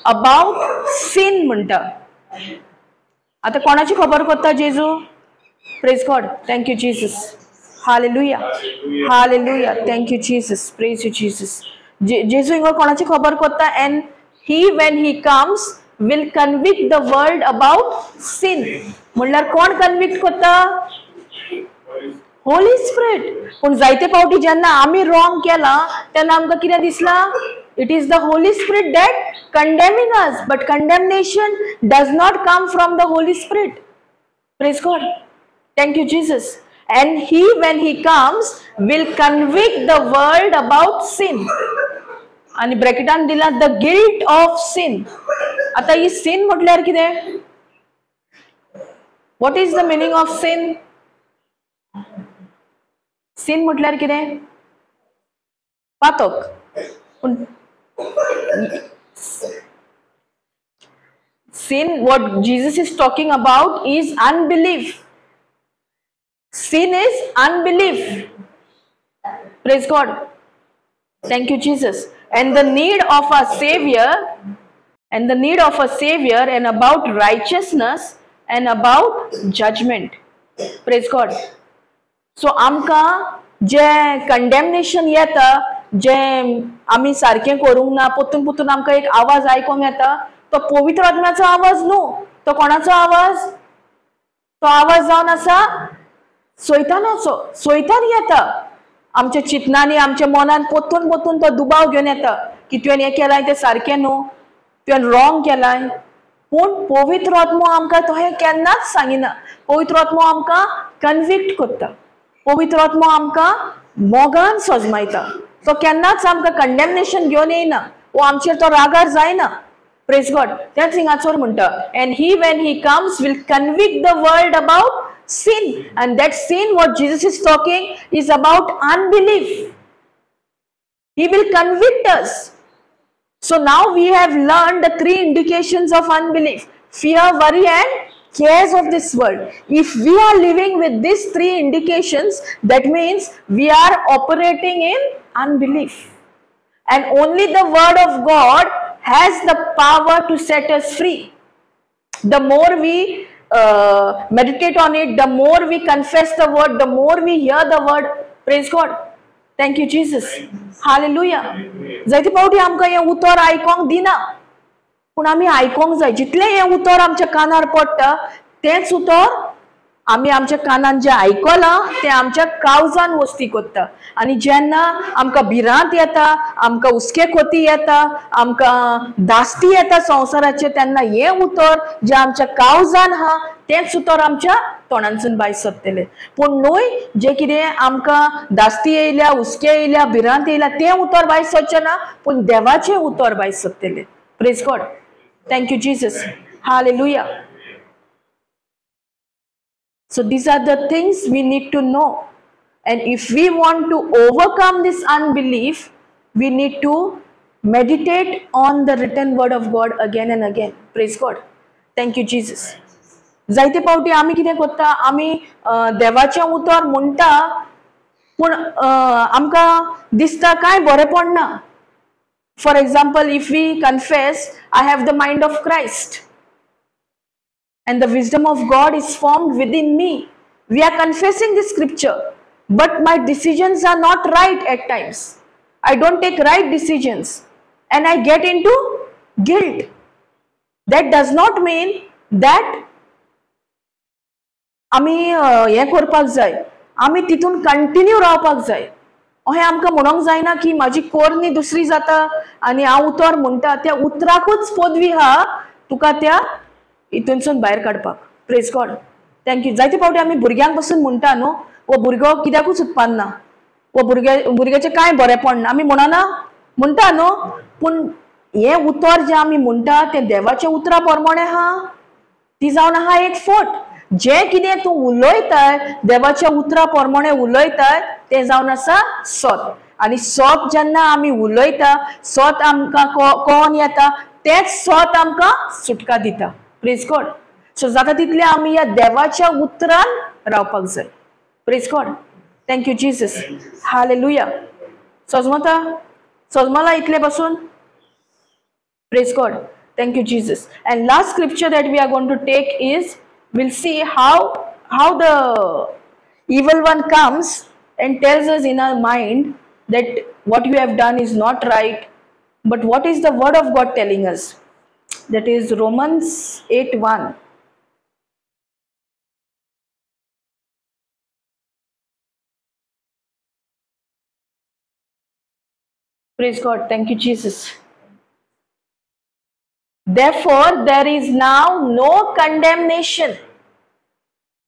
about sin म्हणटा. आतां कोणाची खबर करता जेजू? Praise God. Thank you Jesus. Hallelujah. Hallelujah. Thank you Jesus. Praise you Jesus. जेजू हिंगा कोणाची खबर करता? And he when he comes will convict the world about sin. म्हणल्यार कोण कन्विक्ट करता? Holy Spirit. पूण जायते फावटी जेन्ना आमी रॉंग केला तेन्ना आमकां कितें दिसलां? It is the Holy Spirit that condemning us, but condemnation does not come from the Holy Spirit. Praise God. Thank you Jesus. And he when he comes will convict the world about sin. आनी ब्रॅकेटान दिला the guilt of sin. आतां ही सिन म्हटल्यार कितें? What is the meaning of sin? Sin म्हटल्यार कितें? पातक. पूण sin, what Jesus is talking about is unbelief. Sin is unbelief. Praise God. Thank you Jesus. And the need of a savior, and the need of a savior, and about righteousness and about judgment. Praise God. So आमकां जें कंडेमनेशन येता, जें आमी सारकें करूंक ना, परतून परतून आमकां एक आवाज आयकोंक येता, तो पवित्र आत्म्याचो आवाज न्हू. तो कोणाचो आवाज? तो आवाज जावन आसा सैतानाचो. सैतान येता आमच्या चिंतनांनी, आमच्या मनान परतून परतून तो दुबाव घेवन येता की तुवें हें केलां तें सारकें न्हू, तुवें रॉंग केलां. पूण पवित्र आत्मो आमकां तो हें केन्नाच सांगिना. पवित्र आत्मो आमकां कन्विक्ट करता. पवित्र आत्मो आमकां मोगान सजमायता. तो केन्नाच आमकां कंडेमनेशन घेवन येयना वो आमचेर तो रागार जायना. Praise God. त्याच हिंगासर म्हणटा, and he when he comes will convict the world about sin. And that sin what Jesus is talking is about unbelief. He will convict us. So now we have learned the three indications of unbelief: fear, worry and cares of this world. If we are living with these three indications, that means we are operating in unbelief. And only the word of God has the power to set us free. The more we meditate on it, the more we confess the word, the more we hear the word. Praise God. Thank you Jesus. Hallelujah. जायते फावटी आमकां हें उतर आयकोंक दिना, पूण आमी आयकोंक जाय. जितलें हें उतर आमच्या कानार पडटा तेंच उतर आमी आमच्या कानान जें आयकलां तें आमच्या काळजान वस्ती करता. आनी जेन्ना आमकां भिरांत येता, आमकां हुस्के खोती येता, आमकां धास्ती येता संवसाराचेर, तेन्ना हें उतर जें आमच्या काळजान आहा तेंच उतर आमच्या तोंडांसून भायर सरतलें. पूण न्हय जें कितें आमकां धास्ती येयल्या, हुस्के येयल्या, भिरांत येयल्या तें उतर भायर सरचें ना, पूण देवाचें उतर भायर सरतलें. Praise God. Thank you Jesus. Hallelujah. So these are the things we need to know. And if we want to overcome this unbelief, we need to meditate on the written word of God again and again. Praise God. Thank you Jesus. जायते पावटी आमी कितें करता, आमी देवाचें उतर म्हणटा, पूण आमकां दिसता कांय बरेंपण ना. For example, if we confess, I have the mind of Christ and the wisdom of God is formed within me. We are confessing the scripture, but my decisions are not right at times. I don't take right decisions and I get into guilt. That does not mean that आमी हें करपाक जाय, आमी तितून कंटिन्यू रावपाक जाय. अहें आमकां म्हणोंक जायना की म्हाजी कोरनी दुसरी जाता आनी हांव उतर म्हणटा, त्या उतराकूच पदवी आहा तुका त्या हितूनसून भायर काडपाक. Praise God. Thank you. जायते फावटी आमी भुरग्यांक पसून म्हणटा न्हू, हो भुरगो कित्याकूच उत्पन्न ना, हो भुरग्याचें कांय बरेंपण ना, आमी म्हणना म्हणटा न्हू. पूण हें उतर जें आमी म्हणटा तें देवाच्या उतरा प्रमाणें आहा, ती जावन आहा एक फट. जें कितें तूं उलयताय देवाच्या उतरा प्रमाणें उलयताय तें जावन आसा सत. आनी सत जेन्ना आमी उलयता, सत आमकां कोण येता, तेंच सत आमकां सुटका दिता. Praise God. सो जाता तितलें आमी ह्या देवाच्या उतरान रावपाक जाय. Praise God. Thank you Jesus. Hallelujah. सजमता सजमला इतले पासून. Praise God. Thank you Jesus. And last scripture that we are going to take is, we'll see how the evil one comes and tells us in our mind that what you have done is not right. But what is the word of God telling us? That is Romans 8:1. Praise God. Thank you, Jesus. Therefore, there is now no condemnation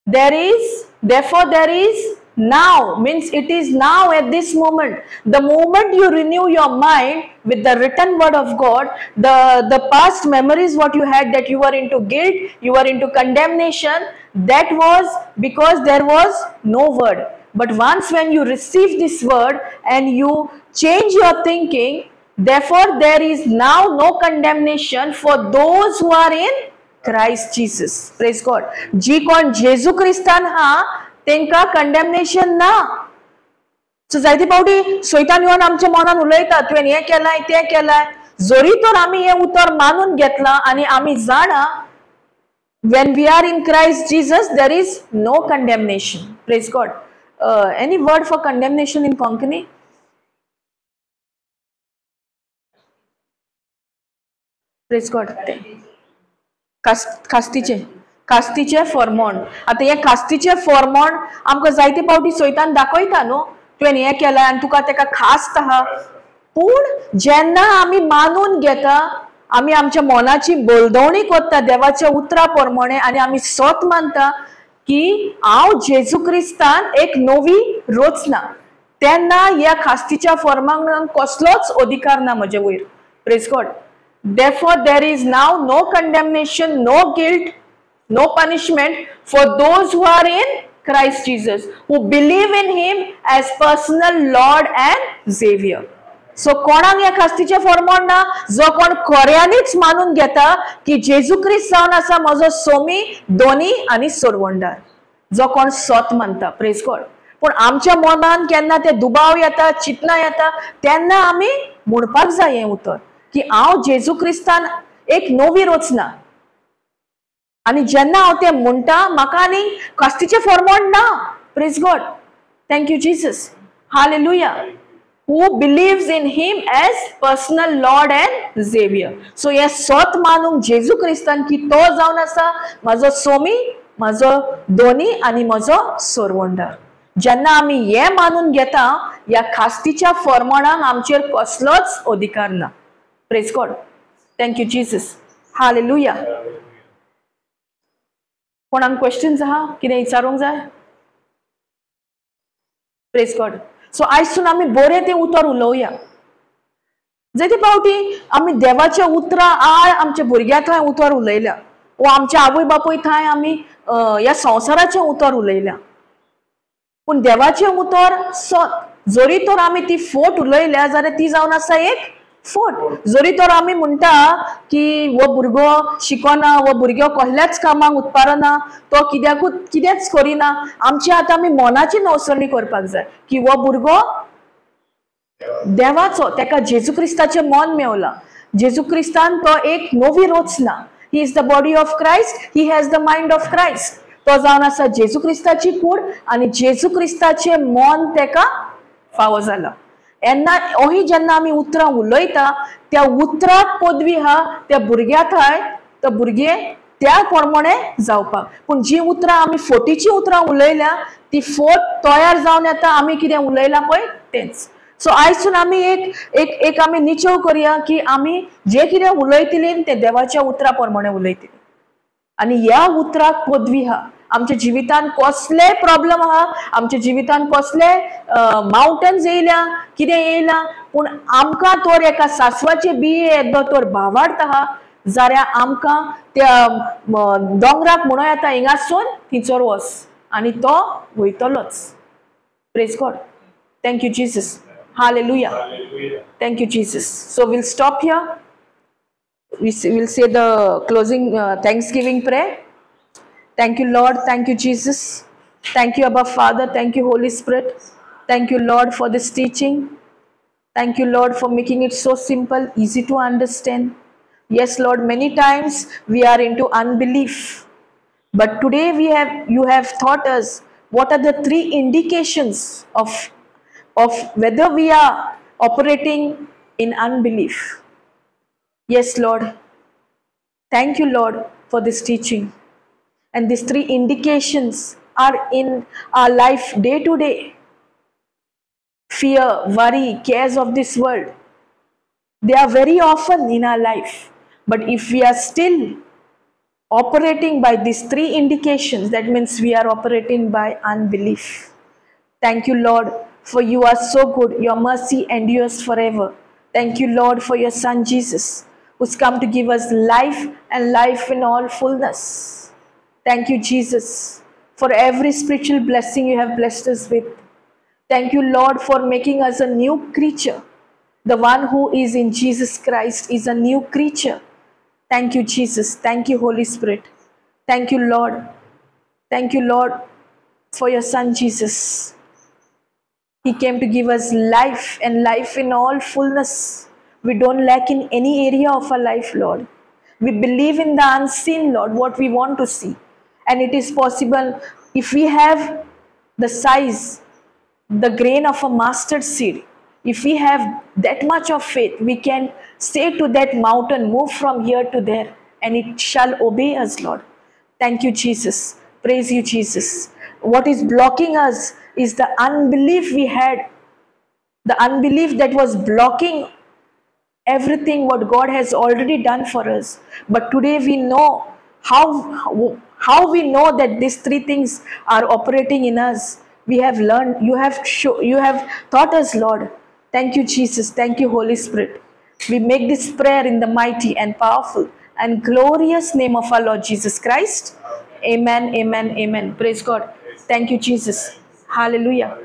There is, therefore there is now, means it is now at this moment. The moment you renew your mind with the written word of God, the past memories what you had, that you were into guilt, you were into condemnation, that was because there was no word. But once when you receive this word and you change your thinking, therefore there is now no condemnation for those who are in Christ Jesus. Praise God. जी कोण जेजू क्रिस्तान हा तेंका कंडेमनेशन ना. सो जायते फावटी सैतान येवन आमच्या मनान उलयता, तुवें हें केलाय तें केलाय. जरी तर आमी हें उतर मानून घेतलां आनी आमी जाणा, when we are in Christ Jesus there is no condemnation. Praise God. Any word for condemnation in Konkani? Praise God. खास्तीचें, खास्तीचें फॉर्मोण. आतां हें खास्तीचें फॉर्मोण आमकां जायते फावटी सैतान दाखयता न्हू, तुवें हें केलां आनी तुका तेका खास्त आहा. पूण जेन्ना आमी मानून घेता, आमी आमच्या मनाची बलदवणी करता देवाच्या उतरा प्रमाणे आनी आमी सत मानता की हांव जेजू क्रिस्तान एक नवी रचना, तेन्ना ह्या खास्तीच्या फॉर्मांक कसलोच अधिकार ना म्हजे वयर. Praise God. Therefore there is now no condemnation, no guilt, no punishment for those who are in Christ Jesus, who believe in him as personal Lord and Savior. So कोणाक ह्या खास्तीचें फॉर्मोण ना, जो कोण खऱ्यांनीच मानून घेता की जेजू क्रिस्त जावन आसा म्हजो सोमी, दोनी आनी सोरवंडार, जो कोण सत मानता. Praise God. पूण आमच्या मनान केन्ना ते दुबाव येता, चिंतना येता, तेन्ना आमी म्हणपाक जाय हें उतर की हांव जेजू क्रिस्तान एक नवी रचना, आनी जेन्ना हांव तें म्हणटा म्हाका आनी कास्तीचें फॉर्मोण ना. Praise God. Thank you Jesus. Hallelujah. Who believes in him as personal Lord and Savior. So हें सत मानूंक जेजू क्रिस्तान की तो जावन आसा म्हाजो सोमी, म्हाजो दोनी आनी म्हजो सोरवंडार. जेन्ना आमी हें मानून घेता, ह्या खास्तीच्या फॉर्मोणाक आमचेर कसलोच अधिकार ना. Praise God. Thank you Jesus. Hallelujah. कोणाक क्वेश्चन्स आहा, कितें विचारूंक जाय? Praise God. सो आयजसून आमी बरें तें उतर उलोवया. जायते फावटी आमी देवाच्या उतरां आड आमच्या भुरग्यां थंय उतर उलयल्या, वो आमच्या आवय बापूय थंय आमी ह्या संवसाराचें उतर उलयल्या. पूण देवाचें उतर सत. जरी तर आमी ती फोट उलयल्या जाल्यार ती जावन आसा एक फोट. जरी तर आमी म्हणटा की हो भुरगो शिकना, हो भुरगो कसल्याच कामाक उत्पादना, तो कित्याकूच कितेंच करिना, आमची आतां आमी मनाची नवसरणी करपाक जाय की हो भुरगो देवाचो, तेका जेजू क्रिस्ताचें मन मेवलां, जेजू क्रिस्तान तो एक नवी रचना. He is the body of Christ, he has the mind of Christ. तो जावन आसा जेजू क्रिस्ताची कूड आनी जेजू क्रिस्ताचें मन तेका फावो जालां. येन्ना ओही जेन्ना आमी उतरां उलयता त्या उतराक पदवी आहा त्या भुरग्या थंय, तो भुरगें त्या प्रमाणे जावपाक. पूण जी उतरां आमी फोटीची उतरां उलयल्या ती फोट तयार जावन येता आमी कितें उलयलां पळय तेंच. सो आयजसून आमी एक एक एक आमी निचेव करया की आमी जें कितें उलयतलीं तें देवाच्या उतरा प्रमाणे उलयतलीं आनी ह्या उतराक पदवी आहा. आमच्या जिवितान कसले प्रॉब्लम आहा, आमच्या जिवितान कसले माउंटन्स येयल्या, कितें येयलां, पूण आमकां तर एका सासवाचे बिये येदो तर भावार्थ आहा जाल्यार आमकां त्या दोंगराक म्हणूं येता हिंगासून थंयसर वच आनी तो वयतलोच. Praise God. Thank you Jesus. Hallelujah. Thank you Jesus. So we'll stop here. We will say the closing thanksgiving prayer. Thank you Lord, thank you Jesus, thank you Abba Father, thank you Holy Spirit, thank you Lord for this teaching, thank you Lord for making it so simple, easy to understand. Yes Lord, many times we are into unbelief, but today you have taught us what are the three indications of whether we are operating in unbelief. Yes Lord, thank you Lord for this teaching. And these three indications are in our life day to day. Fear, worry, cares of this world, they are very often in our life. But if we are still operating by these three indications, that means we are operating by unbelief. Thank you, Lord, for you are so good. Your mercy endures forever. Thank you, Lord, for your Son Jesus, who's come to give us life and life in all fullness. Thank you, Jesus, for every spiritual blessing you have blessed us with. Thank you, Lord, for making us a new creature. The one who is in Jesus Christ is a new creature. Thank you, Jesus. Thank you, Holy Spirit. Thank you, Lord. Thank you, Lord, for your Son, Jesus. He came to give us life and life in all fullness. We don't lack in any area of our life, Lord. We believe in the unseen, Lord, what we want to see. And it is possible if we have the size, the grain of a mustard seed, if we have that much of faith, we can say to that mountain, move from here to there, and it shall obey us, Lord. Thank you, Jesus. Praise you, Jesus. What is blocking us is the unbelief we had, the unbelief that was blocking everything what God has already done for us. But today we know how we know that these three things are operating in us. We have learned, you have taught us, Lord. Thank you, Jesus. Thank you, Holy Spirit. We make this prayer in the mighty and powerful and glorious name of our Lord Jesus Christ. Amen, amen, amen. Praise God. Thank you, Jesus. Hallelujah.